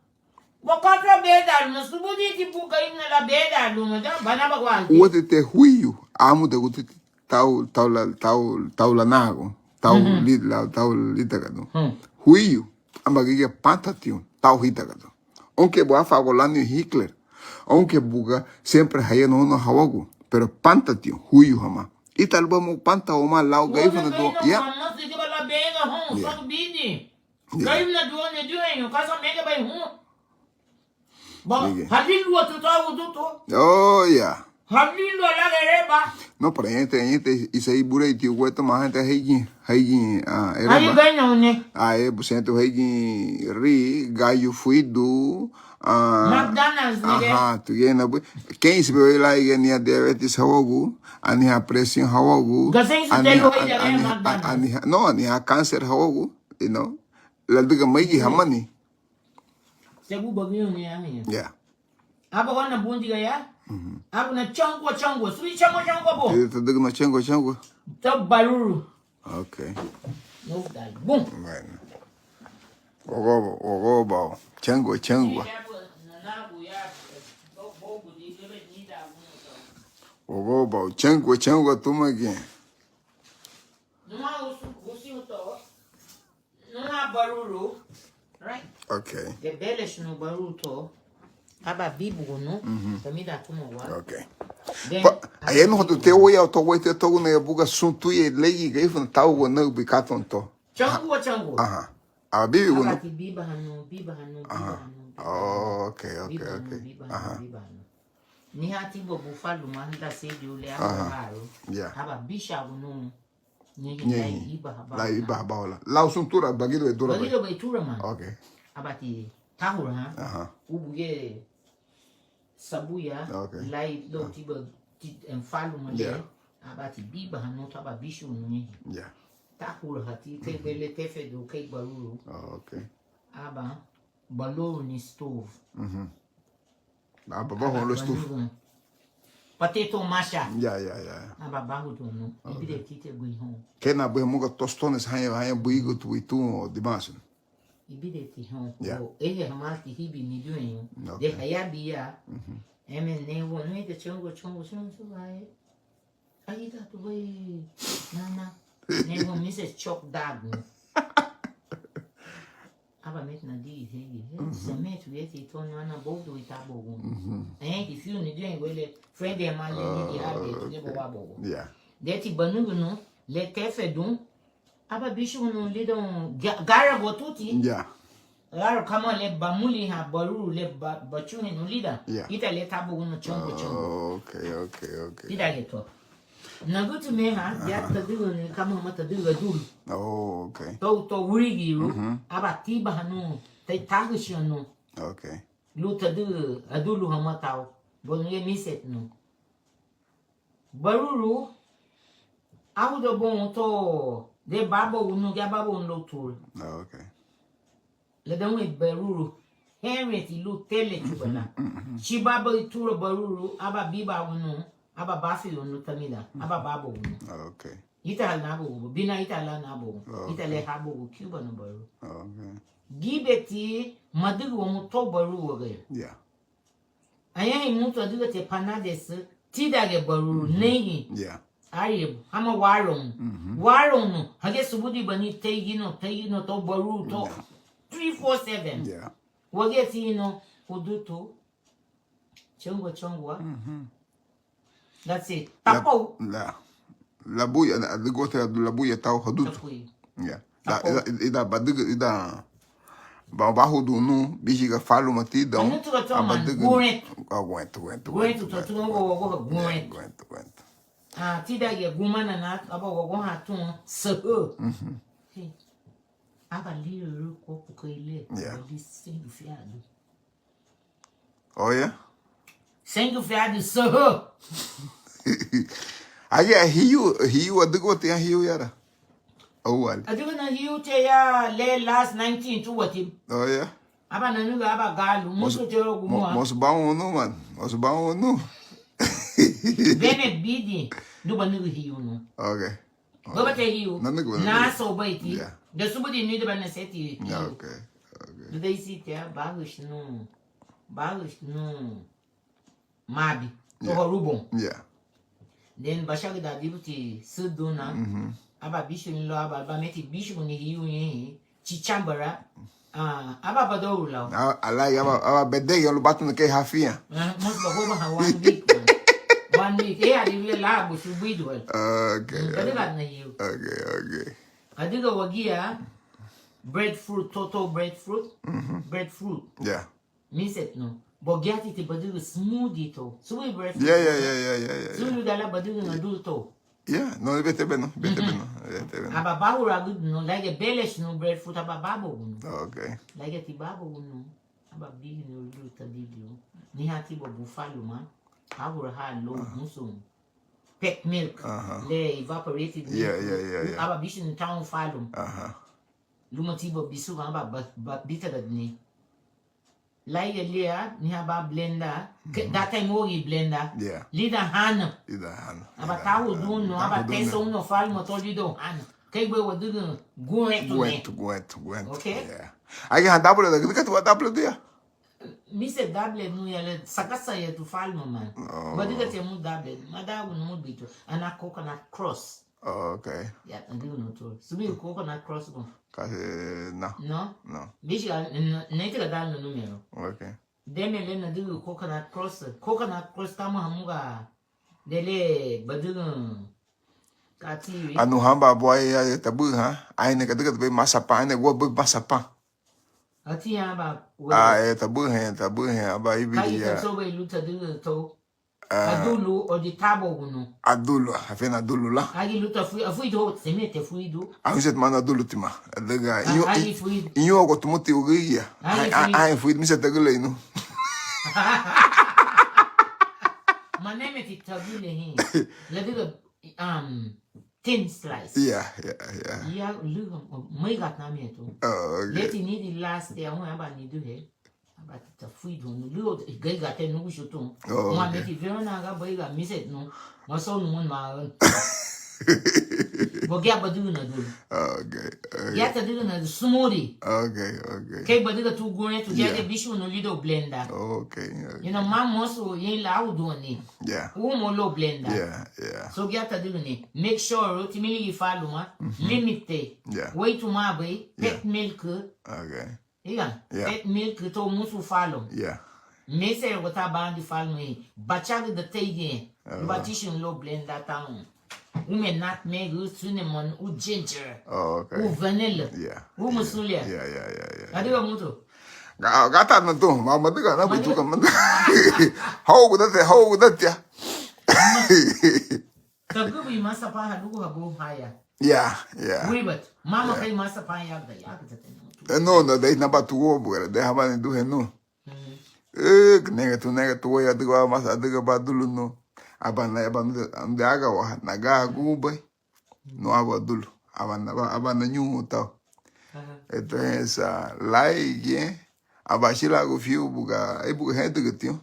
Wakatra beda luma subuditi bu Garifuna la beda luma da. Bana ba wal. Uati te huyu. Amu da guti tau, tau la, tau, tau lanagu. Tau, mhm, li, la, tau lidagadu. Hmm. Huyu. Amba gigia pantatiun. Tau hidagadu. Aunque bu afago lani Hitler, aunque buga siempre hayanu hono hawagu, pero pantatiun, huyu hama. Ítara luba mu panta huma lau Garifuna du, ya. Ya. Garifuna du, ne du, en, kasa mega bai hun. Ba, halilua tu tawu dutu. Oh, ya. Halilua la reba. No, pero gente, gente, isei burei tiu gueto ma gente heigi, heigi, ah, ereba. Ari gaina une. Ah, e, bu sento heigi ri, gayu fuidu, ah, McDonald's, nige. Aha, tu gena bu. Quem se bebe lá e nia diabetes hawagu, aniha presión hawagu. Gasei su telu hei de McDonald's. Aniha, no, aniha cáncer hawagu, you know. Ladüga maigi hamani. Segu bagiñu ni aña. Ya. Aba wana bundiga ya. Mhm. Abu na changua changua. Sui changua changua bo. Ita dagna changua changua. Ta baruru. Ok. No dal. Bum. Bueno. Ogobo, ogobo. Changua changua. Ogobo, changua changua tuma gi. Numa usi uto. Numa baruru, right? Ok. Gebelesunu baruru to. Aba bibugunu, mhm, tamida tuma wa. Ok. Then, pa, aye no tu te oya to wete to na buga sun tu ye legi Garifuna tau go na bi katon to. Changua, changua. Aha. Aba bibugunu. Aba ti bibahanu, bibahanu, aha, bibahanu, bibahanu. Oh, ok, ok, bibahanu, ok. Bibahanu, aha, bibahanu. Ni hati bo bufalu ma handa sedi ule, aha, aba haru. Yeah. Aba bisha gunu. Ñehi, ñehi. Lai ibaha baola. Lai ibaha baola. Lau sun tura, bagido e tura bai. Bagido bai tura man. Ok. Abati tahura, ha? Aha. Ubu ye sabuya, ok, lai lo, ah, tiba, ti, em, falu male. Yeah. Abati biba hanu taba bishu ñehi. Yeah. Tahura hati, ke, mhm, bele tefe do ke baruru. Oh, ok. Aba, baluru ni stove. Mhm. Aba bahu lo estufa. Potato masha. Ya, ya, ya. Aba bahu tu no. Ok. Ibide tite bui hon. Kena bui muga tostones haña, haña bui gu tu bui tu di masu. Ibide ti hon. Ya. O, ehe hamal ti hibi ni dueño. Ok. De haya bia. Mhm. Eme ne wo, no ite chongo, chongo, chongo, chongo, ae. Ai, ta tu bai, nana. Nego mi se chok dagu. Aba met na di, he, he. Mhm. Se met, yeti to nana bodu ita bogu. Mhm. Eh, ti fiu ni di, wele, friend e ma ye ni di, ah, habe, tu ne bo wa bogu. Yeah. Deti banu gunu, le kefe dun. Aba bishu gunu lidon, ga-, gara go tuti. Yeah. Claro, kama le bamuli ha baruru le ba-, bachuhenu lidan. Yeah. Ita le tabu gunu chongo, chongo. Oh, ok, ok, ok. Ita le to. Nagutu meha, ya, aha, tadigu ni kama hama tadigu adulu. Oh, ok. To, to wurigiru, mhm, aba tiba hanu, te tagushi hanu. Ok. Lu tadigu adulu hama tau. Bon ye miset nu. Baruru, ahudo bon to, de babo unu, ya babo unu tur. Ah, ok. Le da un baruru, henry ti lu tele chubana. Mhm, mhm. Chi babo itura baruru, aba biba unu, aba bafi unu tamida, aba babo unu. Ah, ok. Ita hal nabo, bina ita la nabo, ah, ita le, ok, habo Cuba no baruru. Ah, ok. Gibeti, madigu wamu to baruru wagaya. Yeah. Añahein mutu adügati panades, tídangiñe baruru, mhm, neihin. Yeah. Ariabu, hama waroun. Waroun nu, hagía subudi bani teigino, teigino to baru to. Yeah. Three four seven. Yeah. Wagía tino, hudutu. Chongua, chongua. That's it. Tapou. La, labuya, adigote labuya tau hudutu. Tapuya. Yeah. Da, Tapou. Ida, ida, badügü, ida, ba, bahudunu, bichiga faluma tidoun. Anutu gatoma, abadügü. Guentu. Ah, guentu, guentu, guentu, guentu, guentu, guentu, guentu, guentu. Ah, tidagia gumana na, aba wagoha tun, sahü. Hey. Aba liruru kopu kaile, yeah, wali sengu fiadu. Oh, yeah? Sengu fiadu, sahü. Agia, hiu, hiu, adügü tiña hiu yara. Au wali. Adügü na hiu tiña le last nineteen tu wati. Oh, yeah? Aba nanüga, aba galu, musu te ogu mua. Mosu baun unu, man. Mosu baun unu. Bene bidi, duba nügü hiu nu. Okay. Baba te hiu. Nanügü, nanügü. Naso baiti. Yeah. De subudi nügü ba naseti hiu. Yeah, okay. Okay. Duda isi te, bahüsh nu. Bahüsh nu. Mabi. Yeah. Toho rubon. Yeah. Then bashagüda dibuti süduna. Aba bishuni lo, aba, aba meti bishuni hiu ye. Chichambara. Ah, aba badoula. Ah, alai, aba, aba bedei, alu batun kei hafia. Ah, mos bagoba ha one week, man. One week. Eh, ali le la, bu subidu. Okay. Badüga na hiu. Okay, okay. Adüga wagia, breadfruit, toto breadfruit. Breadfruit. Yeah. Miset no. Bogiati ti badügü smoothie to. Subui breadfruit. Yeah, yeah, yeah, yeah, yeah, yeah. Subui dala badügü na dul to. Yeah, no, bete beno, bete beno, bete beno. Aba bahura gud no, laige belesh no breadfruit, aba babo no. Okay. Laige ti babo no. Aba bigi no lu ta bigi no. Ni ha ti bo bufalo ma. Ahura ha lo musu. Pet milk. Aha. Le evaporated milk. Yeah, yeah, yeah, yeah. Aba bishi no town falo. Aha. Luma ti bo bisu aba ba, ba, bita da ni. Laige lia, ni ha ba blenda. Ke, that time ogi blenda. Yeah. Lida hana. Lida hana. Aba tahu duno, aba tenso uno fal motor lido hana. Ke gwe wadügü guentu ne. Guentu, guentu, guentu. Okay? Yeah. Agi ha double da, gidi katu wa double dia. Mise double nu ya le, sakasa ya tu fal mama. Oh. Badüga te mu double. Madagu nu mu bitu. Ana coconut cross. Oh, okay. Ya, adügü no tu. Subi coconut cross go. Kasi, no. No? No. Bishi, ah, n-, neti ga dal no numero. Okay. Deme le nadügü coconut cross. Coconut cross tamu hamuga. Dele badügü. Kati. Anu hamba bua ya tabu ha. Aine kadüga tabu masapa, aine gua bu masapa. Ati ya ba. Ah, eh, tabu he, tabu he, aba ibili ya. Kai ta sobe lu tadügü to. Ah. Adulu, o di tabo gunu. Adulu, afena adulu la. Agi luta fui, afui do, semete fui do. Ahuset mana adulu tima. Adaga, ah, inyo, agi fui. Inyo ogo tumuti ugiya. Agi fui. Ai, ai, fui, mise tagule inu. Maneme ti tagule hin. Ladiga, um, thin slice. Yeah, yeah, yeah. Ya, luga, maigat na mietu. Oh, okay. Leti ni di last day, amu aba ni du he. Aba ti ta fui do nu, luo, gaiga te nu gushu tu. Oh, okay. Mwa meti vero na ga baiga miset nu. Mwa so nu mun ma. Bogia badügü na du. Okay, okay. Ya ta dügü na du sumuri. Okay, okay. Kei badüga tu gure tu ya de bishu nu lido blender. Okay, okay. You know, ma mosu yin la u do ni. Yeah. U mo lo blender. Yeah, yeah. So ya ta dügü ni. Make sure ti mili faluma. Limite. Yeah. Wait to ma bai. Yeah. Pet milk. Okay. Iga, yeah. Pet milk to musu falo. Yeah. Mese rogota bandi falo mi. Bachagü da teige. Oh. Luba tishun lo blender town. Ume nutmeg, u cinnamon, u ginger. Oh, okay. U vanilla. Yeah. U musulia. Yeah, yeah, yeah, yeah. Adiga mutu. Ga-, gata na tu, ma, madüga na butuka, madüga. Hau gudate, hau gudate. Tagubi masa pa halugu habu haya. Yeah, yeah. Wiribat. Mama kai masa pa ya da ya da. Eh, no, no, de na batu wo bugara, de haba ni duhe no. Eh, nega tu, nega tu, ya digo masa, digo ba dulu no. Aba na, aba de aga wa, na ga gu bai. No aba dulu. Aba na, aba na nyu tau. Entonces, ah, lai ye. Aba shila gu fiu buga, ai buga hende gitio.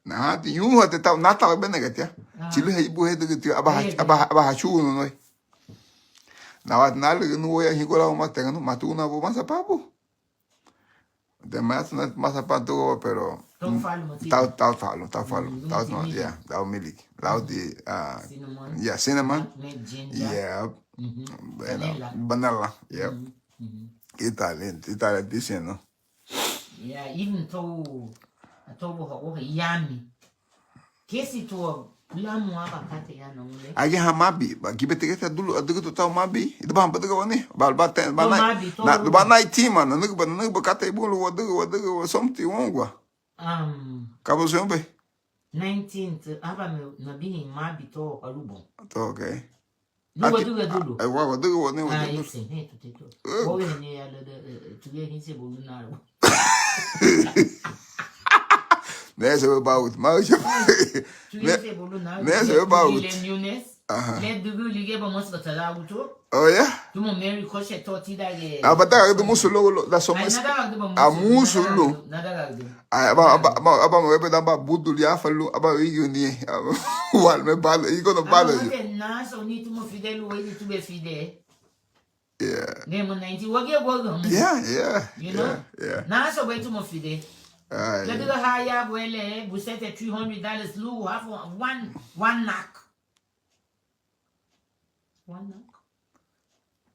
Na hati yu hati tau, na tau bene gatia. Chile hai bu hende gitio, aba, aba, aba hachu no noi. Na wat na le nu ya higo la ma tenga no matu na bu masa pabu. Te masa na masa pa tugo, pero tau falu, tau falu, tau falu, tau no, yeah, tau miliki. Lau di, ah, cinnamon. Yeah, cinnamon. Nutmeg, ginger. Yeah. Bueno, vanilla. Vanilla. Yeah. Italian, Italian dicen, ¿no? Yeah, even tau, tau boha boha yummy. Kesi tua lamu aba katei ya na ule. Agi ha mabi, ba, gibeti kesi adulu, adügütu tau mabi. Ida ba, badüga wani, ba, ba, te, ba, na, mabi, na, ba, na itima, na, nügüba, na, nügüba katei bulu, wadüga, wadüga, wa something wongua. Um, Kabo siempre. Nineteenth, aba me, na bini mabi to arubo. To, okay. Ni wadüga dulu. Ai, wa, wadüga, wa, ni wadüga. Ah, ese, he, tu, tu, tu. Wowe ni ya, la, la, la, tu ya, hinse bulu na arubo. Nese we bawut, ma uche. Nese we bawut. Aha. Oh, yeah? Aba daga du musu luego, luego, da somos. A musu lu. Ai, aba, aba, aba, aba, aba, aba, budul ya falu, aba, wigi ni. Wal me bala, igo no bala. Yeah. Nema ninety, wagi wagi. Yeah, yeah, you know? Yeah, yeah. Na so we tu mo fide. Ai. Ladu ha ya wele, busete three hundred dollars lu, half one, one, one knock. One knock.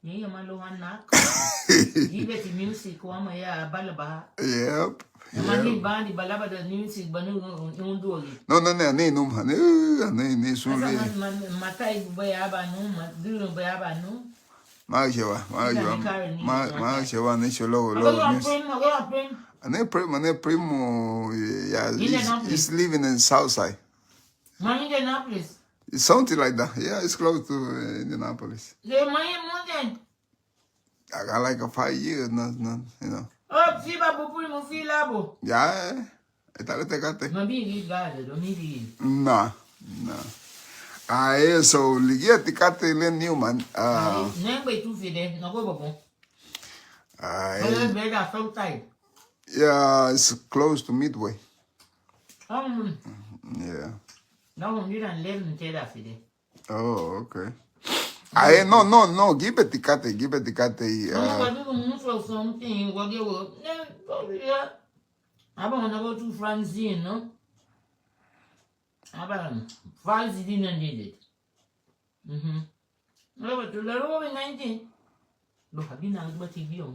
Ni ya malo one knock. Gibeti music, wa ma ya balaba. Yep. Mani bandi balaba da music banu unduogi. No, no, no, ni numa, ni, ni, ni sunli. Matai baya banu, maduru baya banu. Maisha wa, maisha wa, maisha wa, ni solo, lo, ni primo, ni primo, yeah, he's living in Southside. Mani Indianapolis. It's something like that. Yeah, it's close to uh, Indianapolis. Le mani mountain. I got like a five years, no, no, you know. Oh, si ba bu primo si labo. Yeah, esta le te cate. No bi bi gale, no mi bi. No, no. Ah, eso, ligia ti cate le Newman. Ah, nengbe tu fide, no go bobo. Ah, beda so tai. Yeah, it's close to Midway. Um. Yeah. No, you don't live in Jeddah fide. Oh, okay. Ai, no, no, no, gibeti katei, gibeti katei. Anu ah, wadugu musu something, wadugu, ne, wadugu ya. Aba wana go tu Francine, no? Aba, Francine dina dide. Mhm. Aba tu la robe nineteen. Lo habina agba ti bio.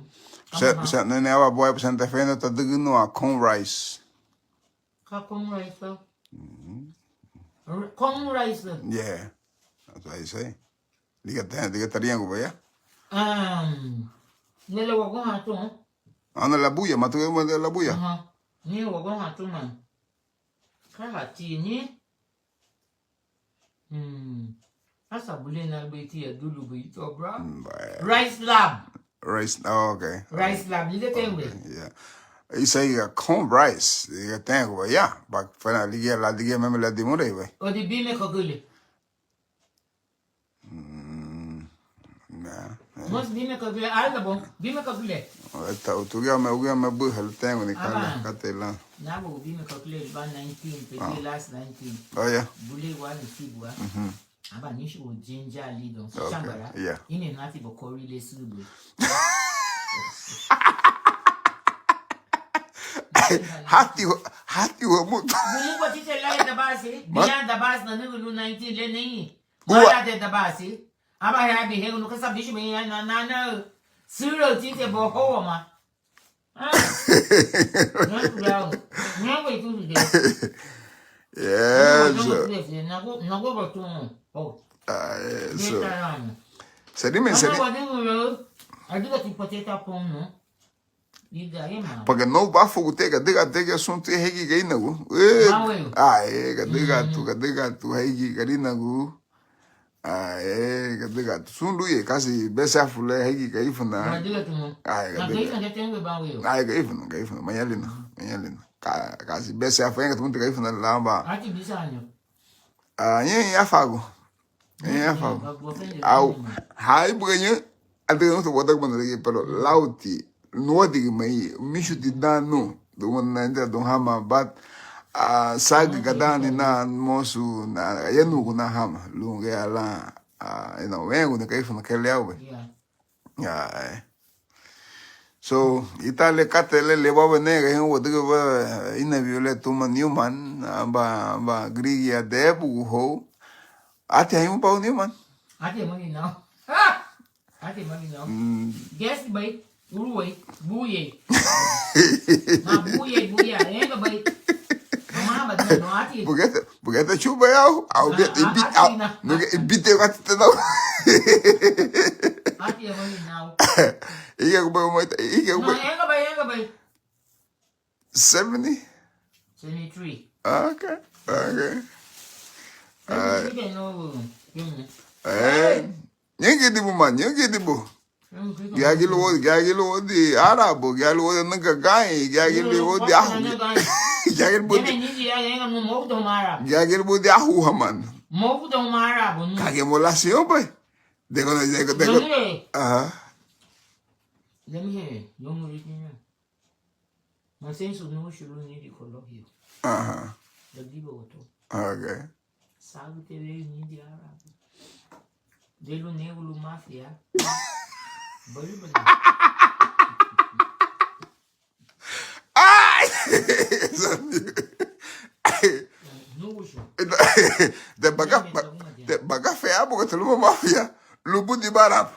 Se, se, nene aba boy, pues, ante fenda ta dugu no a corn rice. Ka corn rice, so? Mhm. R-, corn rice. Yeah, that's what I say. Diga te, diga tariñagu baya. Um, nele wagon hatu, eh? Ana la buya, matu ma de la buya. Aha. Ni wagon hatu man. Ka hati ni. Hmm. Asa bule na beti ya dulu bu ito, bro. Mm, ba- Rice lab. Rice, oh, okay. Rice lab, liga tengo. Okay, yeah. Isa iga corn rice, liga tengo, yeah. Ba fena liga la liga meme la dimure, we. O di bime kokule. Mm, yeah, yeah. Mos bime kokule, alda bon, bime kokule. Eta utugia me ugia me bu hal tengo ni kala katela. Na bo bime kokule ba nineteen, pe last nineteen. Oh, yeah. Bule wa ni sibwa. Mhm. Aba nishi wo jenja lido. Okay, chambara. Yeah. Ine nati bo kori le subu. Hati wa, hati wa mutu. Bulu kwa tite la da basi, ma- bia da basi na nulu nineteen le nei. Gua. Mara de da basi. Aba ya bi hegu no kasa bishi me na na na. Suro tite bo ho ma. Ah. Yes. Nago, nago batu. Oh. Ah, yes. So, se dime, se dime. Porque no va a fugute, que diga, diga, son te hegi gay na, eh. Ah, eh, que diga tu, que diga tu hegi gay na. Ai, gadüga, sun luye, kasi bese afule, hegi gaifuna. Ai, gadüga. Ai, gaifuna, gaifuna, mañalina, mañalina. Kasi bese afule, gaifuna lamba. Ai, afago. Ai, afago. Au, hai bugaña, adüga nutu wadag bandarigi, pero lauti. Nuadigimei, míchuti dan nun, duma nandira dun hama, but, ah, sagi gadani na mosu, na, yanugu na hama, lunge ala, ah, ina wengu ni kaifuna kele awe. Yeah. Ah, eh. So, ítara le katei le, le baba nege hin wadügüba interview le tuma Newman, aba, aba gürigia debugu hou. Ati hañu bau Newman. Ati mani nau. Ati mani nau. Mm. Guest bai, uruwei, buyei. Ma buyei, buya, enga bai. Mama, but no, no, ati. Bugete, bugete chuba yau, au, ah, bia, ah, ibi, ati au, na. Nuge, ibite gati te nau. Ati mani nau. Ige kuba moita, ige kuba. No, enga bai, enga bai. Seventy? Seventy-three. Okay, okay. Seventy-three, no, mm. Eh, ñein gidibu ma, ñein gidibu. Seventy-three. Giagi luwodi, giagi luwodi árabu, giagi luwodi nüga gañi, giagi luwodi ahu. Giagi luwodi. Giagi luwodi ahu hamana. Kagi molación, pues. Dego, dego, dego. Ajá. Masensu nusu lun nidi kolohiu. Ajá. Dagiba oto. Okay. Sagu te ve nidi árabu. De lu negru lu mafia. Bari bari. Ay! Nusu. De baga, de baga fea porque te luma mafia. Lubu di barabu.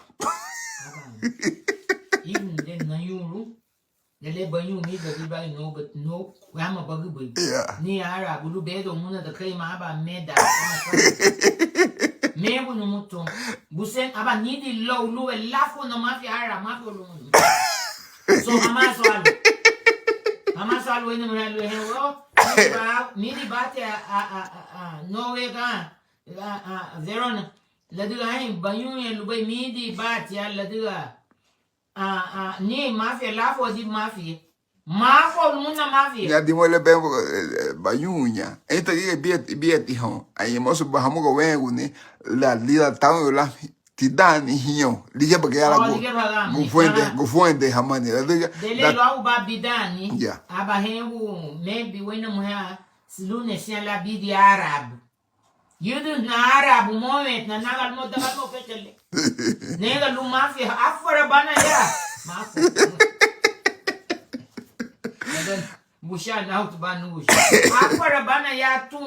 Even de nayuru. Nele bañu mi bagi bagi no, no, ama bagi bagi. Yeah. Ni ara bulu bedo muna da kai ma aba meda. Mebu no muto. Busen aba nidi lo lu e lafu no mafia ara mafu lu. So hama sualu. Hama sualu ene muna lu he wo. Nidi bate a, a, a, a, a, no wega. A, a, Verona. Ladüga ai bañu e lu bai midi bate a ladüga. Ah, ah, ni mafia, lafu di mafia. Mafu luna mafia. Ya dimole ben, eh, eh, bayuña. Enta giga biet, biet iho. Ai mosu ba hamuga wenguni. La lila taun la tidani hiño. Lige baga yala. Oh, gu-, lige baga. Gufuende, aha. Gufuende hamani. La diga. Dele da lo au ba bidani. Ya. Aba hengu maybe wena muha. Lune sia la bidi arabu. Yuduna arabu mometna naga lumo daga mo fechale. Nega lu mafia afara bana ya. Mafia. Busha na utu banu busha. Afara bana ya tu.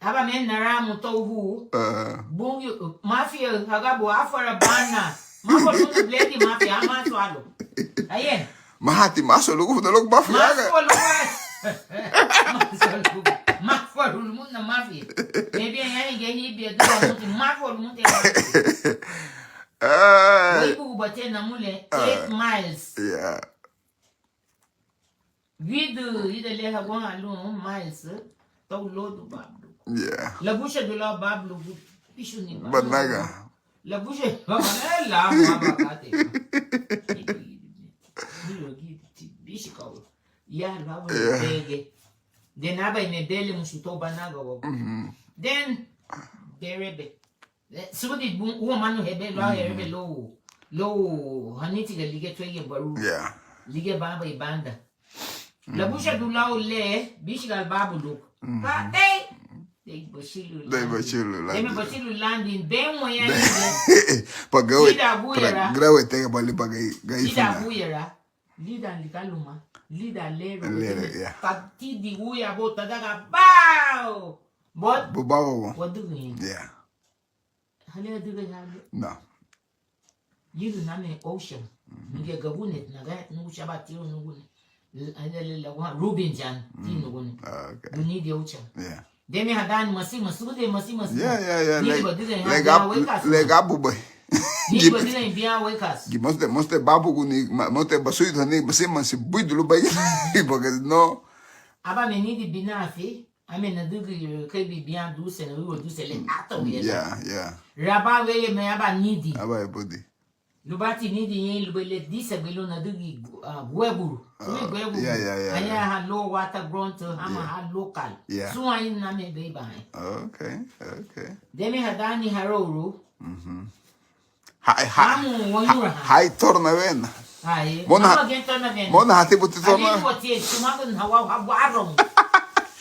Aba men nara muto hu. Ah. Bungi mafia hagabu afara bana. Mafia lu bledi mafia ama sualo. Aye. Mahati maso lugu fuda lugu bafu yaga. Maso lugu. Maso lugu. Maso lugu na mafi. Maybe ya ya ni bia dua muti maso lugu muti. Ai. Wai bugu bate na mule eight miles. Yeah. Vidu ida le hagua halu miles. Tau lodu bablu. Yeah. Labucha du la bablu. Bicho ni bablu. Banaga. La buche, vamos, eh, la vamos a bajar. Bicho, gidi, bicho, cabrón. Ya, la vamos a pegar. De naba y me bele musuto banaga wa. Then, berebe. Sudi bu uwa manu hebe lo hebe lo lo haniti ga lige tuege baru. Yeah. Lige baba y banda. Labucha du lau le, bichi gal babu luk. Ka, ei! Dei bashilu landi. Dei bashilu landi. Dei bashilu landi, dei mo ya ni. Pa gawe. Ida buyara. Grawe te bali pa gai, gai fina. Ida buyara. Lida ligaluma. Lida lero. Lero, yeah. Ka tidi uya bo tadaga bao. Bo. Bo bao bo. Bo dugu. Yeah. Hale adüga hale. No. Yidu name ocean. Nige gabune naga nugu chaba tiro nugune. Hale le lagua Rubin jan ti nugune. Ah, okay. Duni de ocean. Yeah. Deme hadan masi masi de masi masi. Yeah, yeah, yeah. Nige badüga hale. Lega bubai. Nige badüga bia wekas. Gi moste moste babu guni moste basui dani masi masi buidu lubai. Porque no. Aba menidi binafi. Ame nadügü kei bibian duse na wiwa duse le ata weye. Yeah, yeah. Raba weye me aba nidi. Aba e budi. Lubati nidi ye lube le dise be lo nadügü gueguru. Sumi gueguru. Yeah, yeah, yeah. Aya ha lo wata gronto hama ha local. Yeah. Sua in na me be ba. Okay, okay. Demi hadani haroro. Mhm. Hai, hai, hai, torna wena. Mona, mona hati buti torna.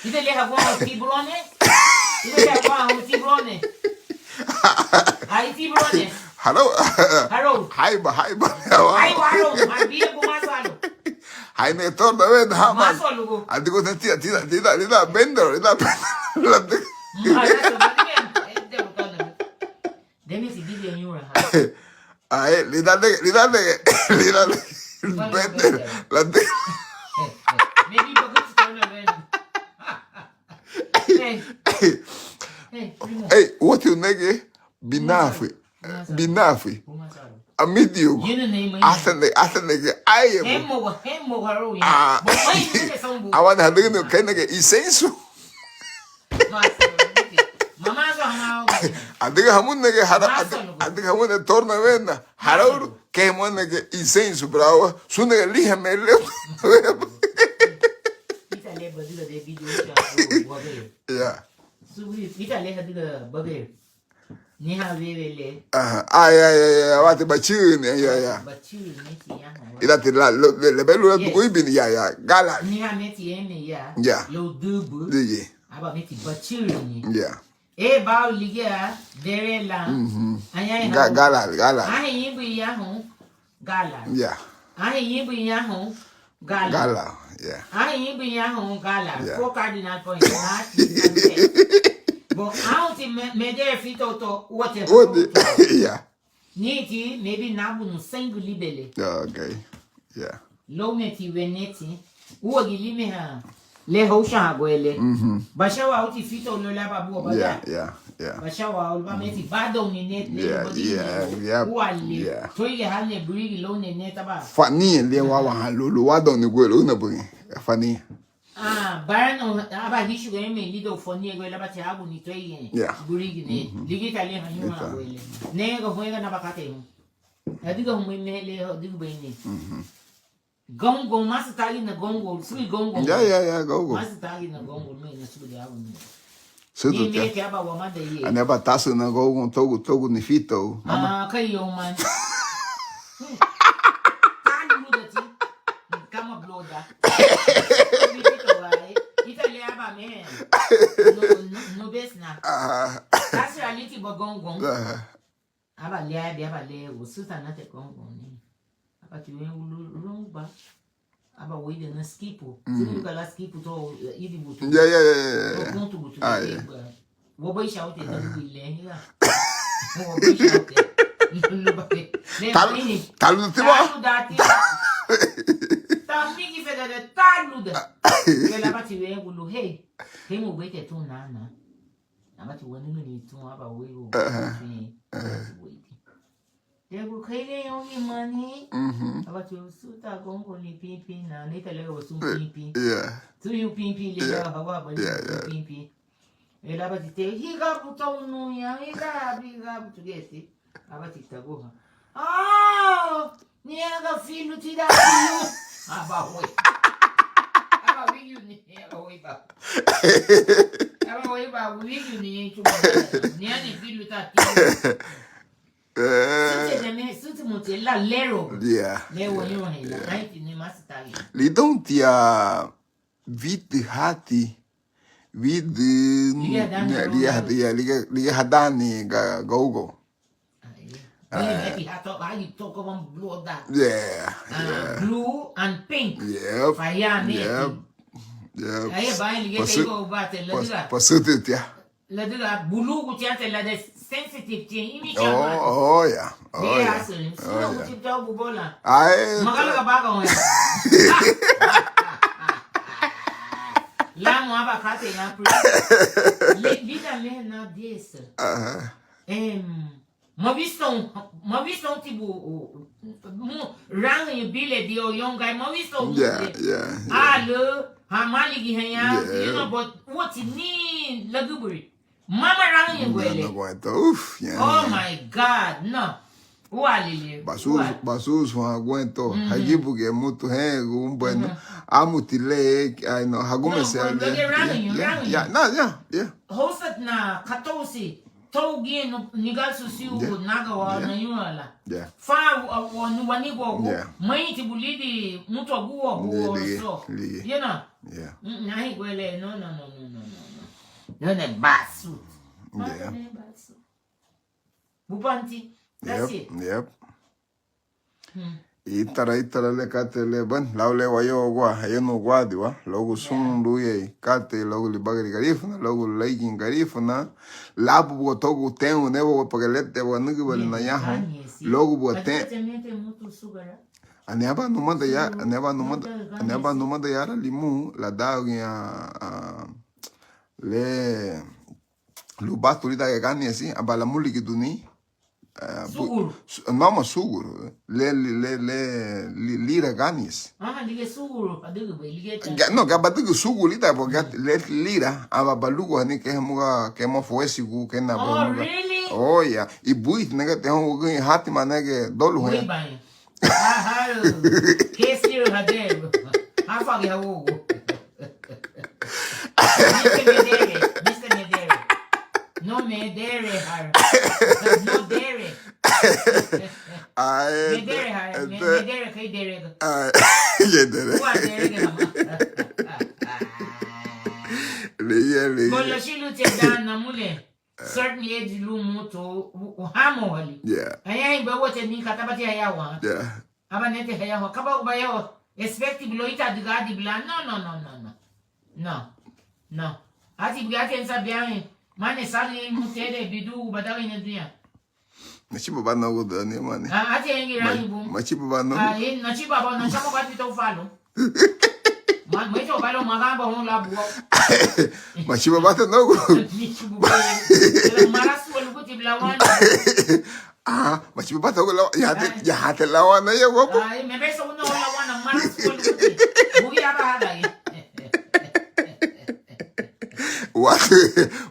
Ida le hagua tiburone. Ida le hagua tiburone. Ai tiburone. Harau. Harau. Haiba, haiba. Haiba, harau. Haiba, bumasu alu. Haine torna wena hama. Masu alu. Adigu tía, tía, tía, tía, bender, tía, bender. Mara, so, mara, mara. Deme si bidi ñura, ha. Ai, lidade, lidade, lidade. Bender, lidade. Maybe because torna wena. Hey. Hey, primo. Hey, what you nigga? Binafi. Binafi. Amidiu. Asane, asane ke aye. Hemo, hemo, haro. Ah. Awan hadene kene ke isensu. Adiga hamune ke hara, adiga hamune torna wena. Harauru ke hamune ke isensu bravo. Sune ke liha mele. Ita le badiga de video cha. Yeah. Subri, ita le hadiga bagay. Niha wewe le. Aha. Ah, ya, ya, ya. Wati bachini, ya, ya. Bachini, meti ya. Ila ti la, lo, le, le belu la tukuibini, ya, ya. Gala. Niha meti eme ya. Ya. Lo dubu. Digi. Aba meti bachini. Ya. E bau ligia, dere la. Mhm. Anya ya. Ga-, gala, gala. Ahe yibu ya hon. Gala. Yeah. Ahi yibu yahu, gala. Gala, yeah. Ahi yibu yahu, gala. Yeah. Four cardinal points. Not, but auntie me, me de fito to, what a, what, yeah. Niti, maybe nabu no sengu libele. Yeah, okay. Yeah. Lo meti weneti, uwa gilime ha. Le houcha haguele. Mhm. Bashawa uti fito lo la babu obada. Yeah, yeah, yeah. Bashawa ulba meti badon ni net le. Yeah, bodi yeah, ne. Yeah, uwa le. Yeah. Toige hal ne brigi lo ne net aba. Fani le wawa ha lo lo wadon ni guele una brigi. Fani. Ah, barano aba hishu ge me lido fani guele aba te abu ni toige. Yeah. Brigi ne. Mhm. Ligi tale ha yuma guele. Ne go huega na bakate hu. Adiga hu me le ho digu bene. Mhm. Gongo, masu tagi na gongo, sui gongo. Ya, ya, ya, gongo. Masu tagi na gongo, me na sui de abu ni. Sutu ni te. Me ke aba wamada ye. Ane aba tasu na gongo, togu, togu ni fito. Mama. Ah, kai yo man. Tani muda ti. Kama bloda. Ni fito wa, eh. Ita le aba me. No, no, no besna. Ah. Tasu aliti ba gongo. Ah. Aba le abi, aba le, o suta na te kongo ni. Aba ti wen ulu rumba. Aba wide na skipu. Mm. Sini yuka la skipu to, eh, idi butu. Ya, ya, ya, ya, ya. To kontu butu. Ah, ya. Wo bai shaute na butu le, ya. Wo bai shaute. Lu ba ke. Le tal, ini. Talu ti ba? Talu dati. Tamiki federe talu da. Yo la ba ti wen ulu, hey. Hey, mo bai te tu na na. Aba ti wani ngani tu aba wei wo. Aha. Aba ti wei. Egu kaile yo mi mani. Mhm. Aba ti suta gongo ni pipi na, ni ta lega wasu pipi. Yeah. Tu yu pipi le ya hawa ba ni pipi. Ela aba ti te, higa buta unu ya, higa, higa butu gesi. Aba ti taguha. Ah, niaga filu ti da filu. Aba hoi. Aba wiyu ni, aba hoi ba. Aba hoi ba, wiyu ni, chuma. Niani filu ta ti. Eh. Sute de me, sute mute la lero. Yeah. Lero yo he la. Ai ti ni mas ta. Lidon tia. Viti hati, viti, liga hadani, liga, liga hadani ga, gogo. Ah, yeah. Ah. Viti hati, how you talk about blue or that? Yeah, ah, yeah. Blue and pink. Yep. Fire, yep. Yep. Aye, bai, liga. Pasu-, te go bate, la pas-, diga. Pasuti, yeah. Ladüga bulugu tiate, lada sensitive tie, imi chama. Oh, oh, yeah. Oh, yeah. Sura kuti tau bubola. Ai. Magala ka baga wen. Lamu aba kate ya pri. Li-, lida me na dies. Aha. Em, Mawiston, mawiston tibu, mu, rang bile dio yongai, mawiston. Yeah, yeah, yeah. Alu, ha maligi haya, yeah. You know, but what ni laguburi. Mama rang ye wele. No, no aguento. Uf, yeah. Oh my God, no. Ualili. Basus, basus, aguento. Mhm. Hagibu ge mutu he, gumbe, no. Mhm. Amu tile, ai, no, hagume se. No, ya, ya, no, ya, ya. Hosat na katousi. Tou gi nu-, nigal susiu, yeah, nagawa, yeah, na yunala. Yeah. Fa wa, wa, nu wani gwogu. Yeah. Mai ti bulidi mutu agu wa gu wa so. Ligi. You know? Yeah. Mm, nahi gwele, no, no, no. No, ne basu. Yeah. Ne basu. Bubanti. That's it. Yep, yep. Hmm. Ítara, ítara le katei le, bueno, lau le wayagua, ayanuguadiwa luagu sun luéi katei, luagu libagari Garifuna, luagu leigin Garifuna, labu buga togu teu ne buga pagalete buga nügübali nayahoun, luagu buga te. Ani aban numada ya, ani aban numada, ani aban numada yara limu, ladagiñe, ah, le lubatu lidan ganiasi, aba lamuligi duni, ah, bu-, Suguru. Su-, mama suguru, le, le, le, le, li-, lira ganiasi. Aha, ligía suguru, badügübei, ligía ta- Ga-, no, ga badügün suguru lidan, porque le lira, aba baluguhani kei hamuga, kei hamuga fuesigu, kei na Oh, hamuga. Really? Oh, yeah. I buiti nege te houn wügüriña, hatima nege doluhaña. Buibaña. Aharu. Kei siru haderu. Hafagi hawogu. Mister Medere, Mister Medere. No Medere, har. No Dere. Ai, Medere, har. Me-, ente-, Medere, kei derega. Ai, ye dere. Ua derega, hama. Leya, leya. Golo shilu te dan namule. Certain age lumutu, u-, u-, hamuhali. Yeah. Añahein ba uache ni katabati hayawa. Yeah. Aba nete hayawa. Kaba uba yawa. Expect bilo ita digadi bila. No, no, no, no, no. No. No. Ati bugati ensa biahe. Mane sali mutere bidu uba dawa ina dunya. Nachiba ba nogu dani mane. Ah, ati engi rani bu. Machiba ba nogu. Ah, eh, nachiba ba, nachama ba pito falo. Ma, ma ito balo magamba hon labu. Machiba bata nogu. Michibu bale. Marasu waluguti lawana. Ah, machiba bata nogu lawana. Ya te, ya hate lawana ya wabu. Ah, me beso uno lawana marasu waluguti. Bugi aba hada ye. Wati,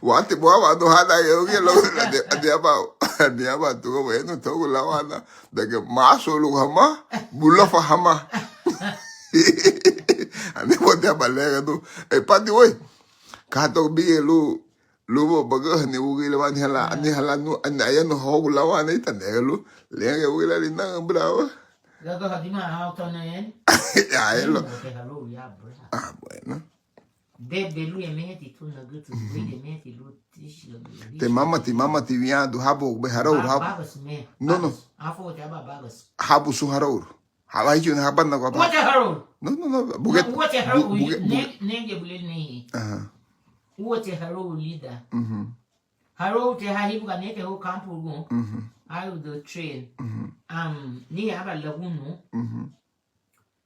wati bwa wanu hada ye ugi lo. Adi, adi aba, adi aba tugo bueno togu lawana. Dage masu lugama, bulofa hama. Ani bote aba lega du. E pati woi. Kato bige lu, lu bo baga ni ugi le wani hala, ni hala nu, ani ayanu hogu lawana ita nega lu. Lenge ugi la lina brava. Gaga hadima hau tona en. Ya elo. Bote halu ya bra. Ah, bueno. Bebe lu ya meheti tu na gutu, bebe meheti lu tishi la bebe. Te mama ti, mama ti wiñadu habo be harau habo. Bagas me. No, no. Afo te aba bagas. Habo su harau. Haba hiyo na haba na kwa. Uwa te harau. No, no, no. Buget. Uwa te harau. Buget. Nenge bule nehi. Aha. Uwa te harau lida. Mhm. Harau te hahibu kanete ho kampu gun. Mhm. Ayu do train. Mhm. Um, ni aba lagunu. Mhm.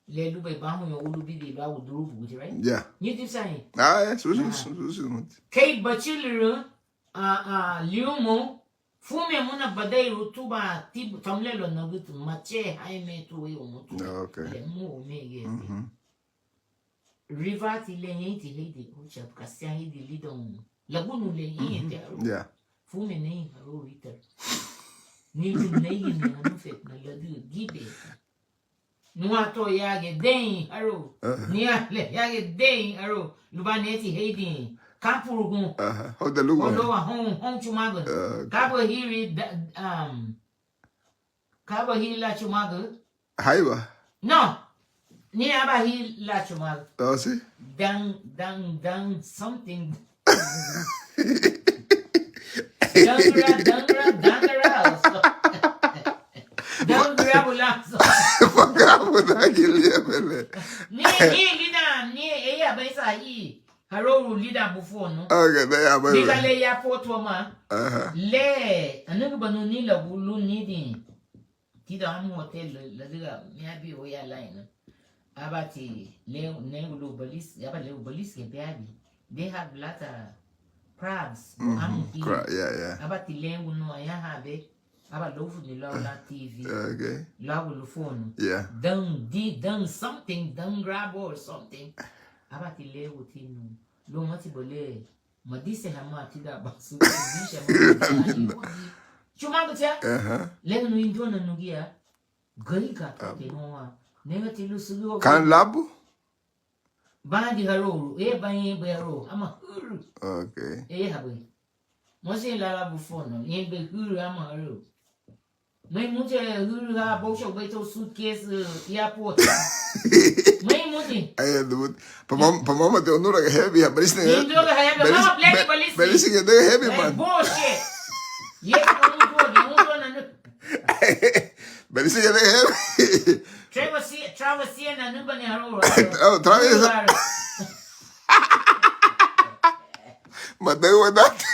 Le lubei bahuño ulubidi luagu durubu guti, right? Yeah. Ni ti sañi. Ah, eh, susu, susu, susu. Kei bachiliru, ah, ah, liumu, fume muna badeiru tuba tibu tamlelo nagutu mache haime tu wei umutu. Ah, okay. Le mu umege. Mhm. Rivati le yenti heidi ucha kasia heidi lidon. Lagunu le yenti haru. Yeah. Fume nei haru ita. Ni lu nei ni haru fet na ladu gibe. Nua to yage dei haro. Aha. Nia le yage dei haro. Luba neti heidi. Kampurugun. Aha. Hoda lugu. Hodo wa hon, hon chumagun. Ah, okay. Kabo hiri da, um, kabo hiri la chumagun. Haiba. No. Ni aba hiri la chumagun. Oh, sí. Dan, dan, dan something. Dangra, dangra, dangra. Dangra bulazo. Pakabu dagi liabele. Ni, ni, lina, ni, eya baisa hi. Haruru lida bufonu. Okay, da ya bai. Liga le ya foto ma. Aha. Le, anugu banu ni la bulu ni di. Tido amu hotel la liga mi abi oya line. Abati le, ne ulu balis, aba le balis ke beabi. They have lot of crabs. Mhm. Amu ki. Crab, yeah, yeah. Abati le unu aya habe. Aba lufu ni luagu la T V. Okay. Luagu lufonu. Yeah. Dan di, dan something, dan grabo or something. Abati le utinu. Lo mati bole. Madise hama tida basu. Madise hama. Chumagu tia. Aha. Lenu indona nugia. Gaiga tote noa. Nega tilu sugi. Kan labu? Bandi haruru, e bañe be haruru, ama huru. Okay. E habe. Mosi lala bufono, e be huru ama huru. Mai mute huru ha boxo be to suitcase, uh, airport. Mai mute. Ai, du. Pa mam-, pa mama te onura ke heavy ha, balisi. Ni ndio ke heavy, mama play balisi. Balisi ke de heavy man. Bullshit. Ye ko un ko, un ko na. Beresíña le, Traversi-, Traversiña nanübani haruru. Tra-, Traversiña. Haruru. Madaü wanati.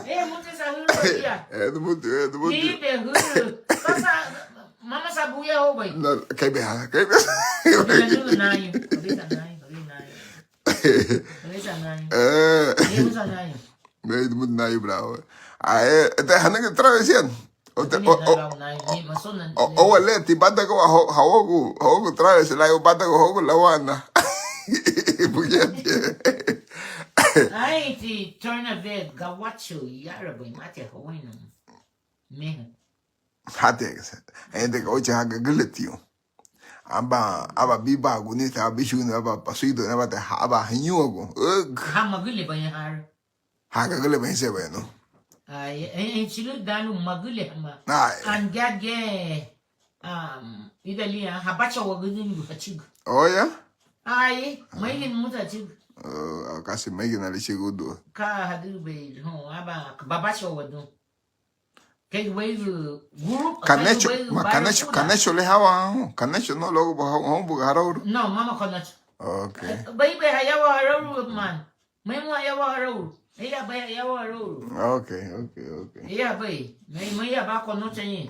Eh, mutu sa huru ya. Eh, mutu, eh, mutu. Libe huru. Kasa, mama sa buya hobai. No, kebe ha, kebe. Nayu, nayu, nayu. Eh. Eh, mutu nayu. Mei, mutu nayu bravo. Ah, eh, te hanigi Traversiña. O, o, o, o, o, wale, ti badagu, hawagu, hawagu Traversiña, la, badagu, hawagu Lawana. Bugia, ai, ti torna ver, gawacho, yara, bui, mate, hawino. Meha. Hate, gente, ocha, haga, guletiñu. Aba, aba, biba, gunita, aba, bishuni, aba, pasuido, aba, te, aba, hiñuagu. Ugh. Hama, gule, banyahar. Hagagüle baña se bueno. Ai, e, e, chilu dalu magüle hama. Ai. Angage, um, idali, ah, habacha wagüdün hachig. Oh, ya? Ai, maigin muta hachig. Oh, casi maigin ali chigudu. Ka hadu be, ho, aba, babacha wadu. Kei wei guru, Kanecho, kei wei ma Kanecho, Barracuda. Kanecho le hawa, Kanecho no, luego ba, hau, hau, buga harauru. No, mama Kanecho. Okay. Eh, bai, bai, hayawa harauru, man. Memu hayawa harauru. Iya, bai, hayawa harauru. Okay, okay, okay. Iya, bai. Mai, mai, ya ba Kanecho ni.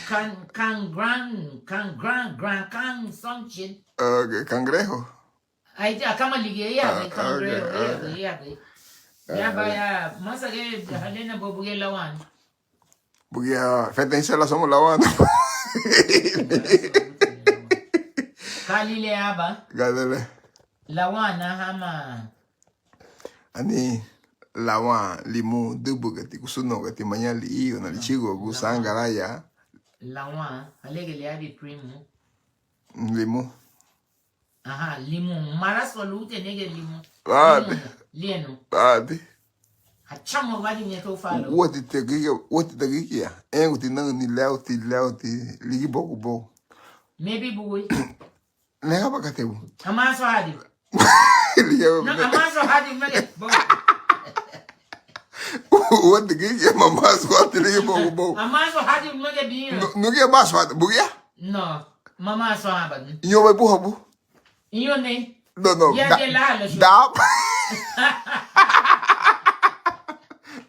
Can, can gran, can gran, gran, can something. Okay, cangrejo. Ai, ya, kama ligi, ya, ah, bai, okay, cangrejo, ya, okay. Bai, ya, bai. Ya, ah, bai, ya. Masa ke, halena bo, buge lawan. Bugia, fete, se la somos la banda. Kalile aba. Galele. Lawana hama. Ani, lawan, limu, dubugati, kusunogati, mañali, iyo, na lichigo, gu, sangaraya. Lawan, alegele abi primo. Limu. Aha, limu. Marasu alute nege limu. Adi. Limu, lienu. Adi. Hachamo wadi nge to falo. Wati te gigia, wati te gigia. Engu ti nang ni leo ti, leo ti, ligi bogu bogu. Maybe boy. Nega baka te bu. Amaso hadi. Ligi bogu. No, amaso hadi mege bogu. Wati gigia, mamaso hadi ligi bogu bogu. Amaso hadi mege biña. Nu, nugia maso hadi, bugia? No, mamaso hadi. Yo me buha bu. Iyo ni. No, no. Ya da, de la, lo, da.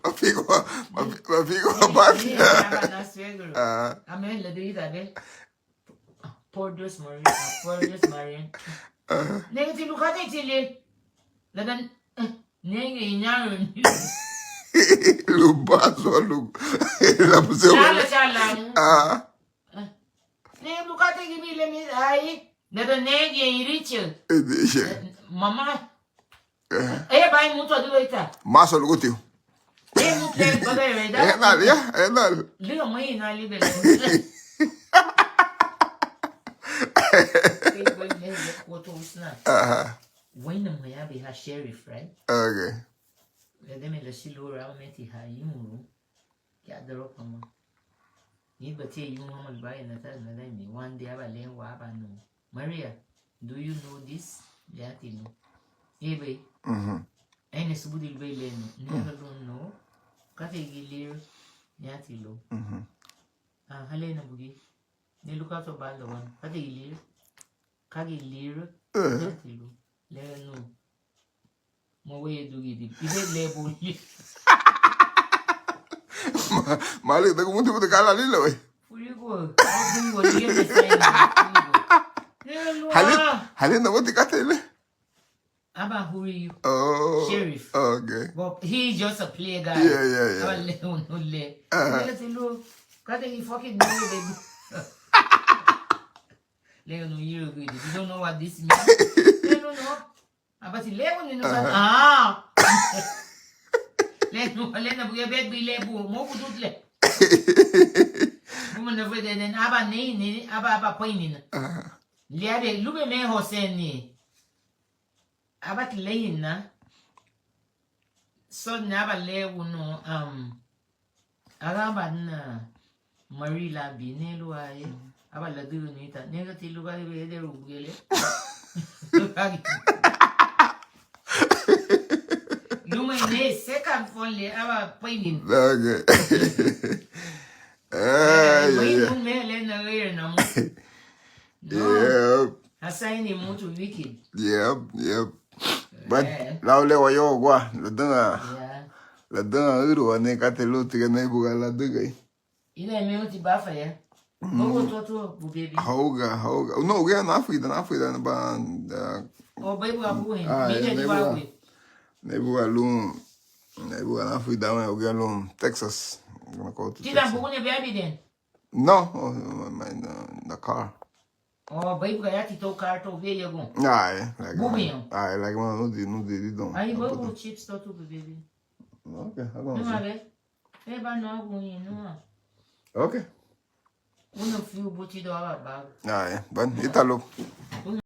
Mafigo, mafi-, mafigo, mati. Ni, ni, ya, na suegro. Ah. Amén, le di, da, de. Por Dios, María, por Dios, María. Ah. Nenge ti lukate ti le. La dan, eh, nenge inyaro. Lubaso, lu-, la puseo. Chala, chala. Ah. Eh. Nenge lukate ki mi le mi, ai. Nebe negi iriche. Iriche. Eh, mama. Eh. Eh, bai mutu adu ita. Maso lugutiu. Eh, mutu le baga ida. Eh, nal, ya, eh, nal. Liga mai na liga. Aha. Waina mai abi ha sheriff, right? Okay. Ede me le silura meti ha yuru. Kia doro kama. Ni bati yu mama bai na ta na dai mi. One day aba le wa aba no. Maria, do you know this? Liati no. Ebe. Mhm. Ene subudi lubei le no. Ni aba lo no. Kate gi lir. Liati lo. Mhm. Ah, hale na bugi. Ni lukato baldo wan. Kate gi lir. Kagi lir. Eh. Liati lo. Le no. Mo weye dugidi. Ide lebu. Ma, mali, da kumuti buti kala lila, we. Furigo. Furigo, liye mesai. Furigo. Hali, hali na buti katele. Aba huri. Oh. Sheriff. Okay. But he is just a play guy. Yeah, yeah, yeah. Aba le, no le. Uh-huh. Le, le, kate, he fucking know, baby. Leo no, you don't know what this means. Leo no. Abati leo ni no. Aha. Ah. Leo no, leo na buya beg bi lebu mo kudut le. Buma na fue de nen aba nei ni aba aba painina. Aha. Lea de lube me Jose ni. Abati leina. So naba leo no, um, Agamba na Marie la bine lua ye. Aba ladügü nita. Nega ti luga de bede rugele. Luma ne Second phone le aba painim. Okay. Ay, ay, ay. Yep. Asaini mutu wicked. Yep, yep. But lau le wayougua ladüga, ladüga ürüwa ni katei lun tigía neibuga ladügei. Ina mi uti bafa ya. Bogo toto bu baby. Hauga, hauga. No, uge nafuida, nafuida ba. O baibu abu hen. Ah, mi de neibuga. Neibuga lun, neibuga nafuida, uge lun Texas. Tida bugu ne baby den. No, oh, my, my, in the car. O baibu gayati to car to ve yagun. Ay, like. Bubu yan. Ay, like, no, no di, no di, di don. Ay, bogo chips to tu baby. Okay, I don't know. Eba no agu ni no. Okay. Uno fiu butido aba bagu. Ay, bueno, ítalo.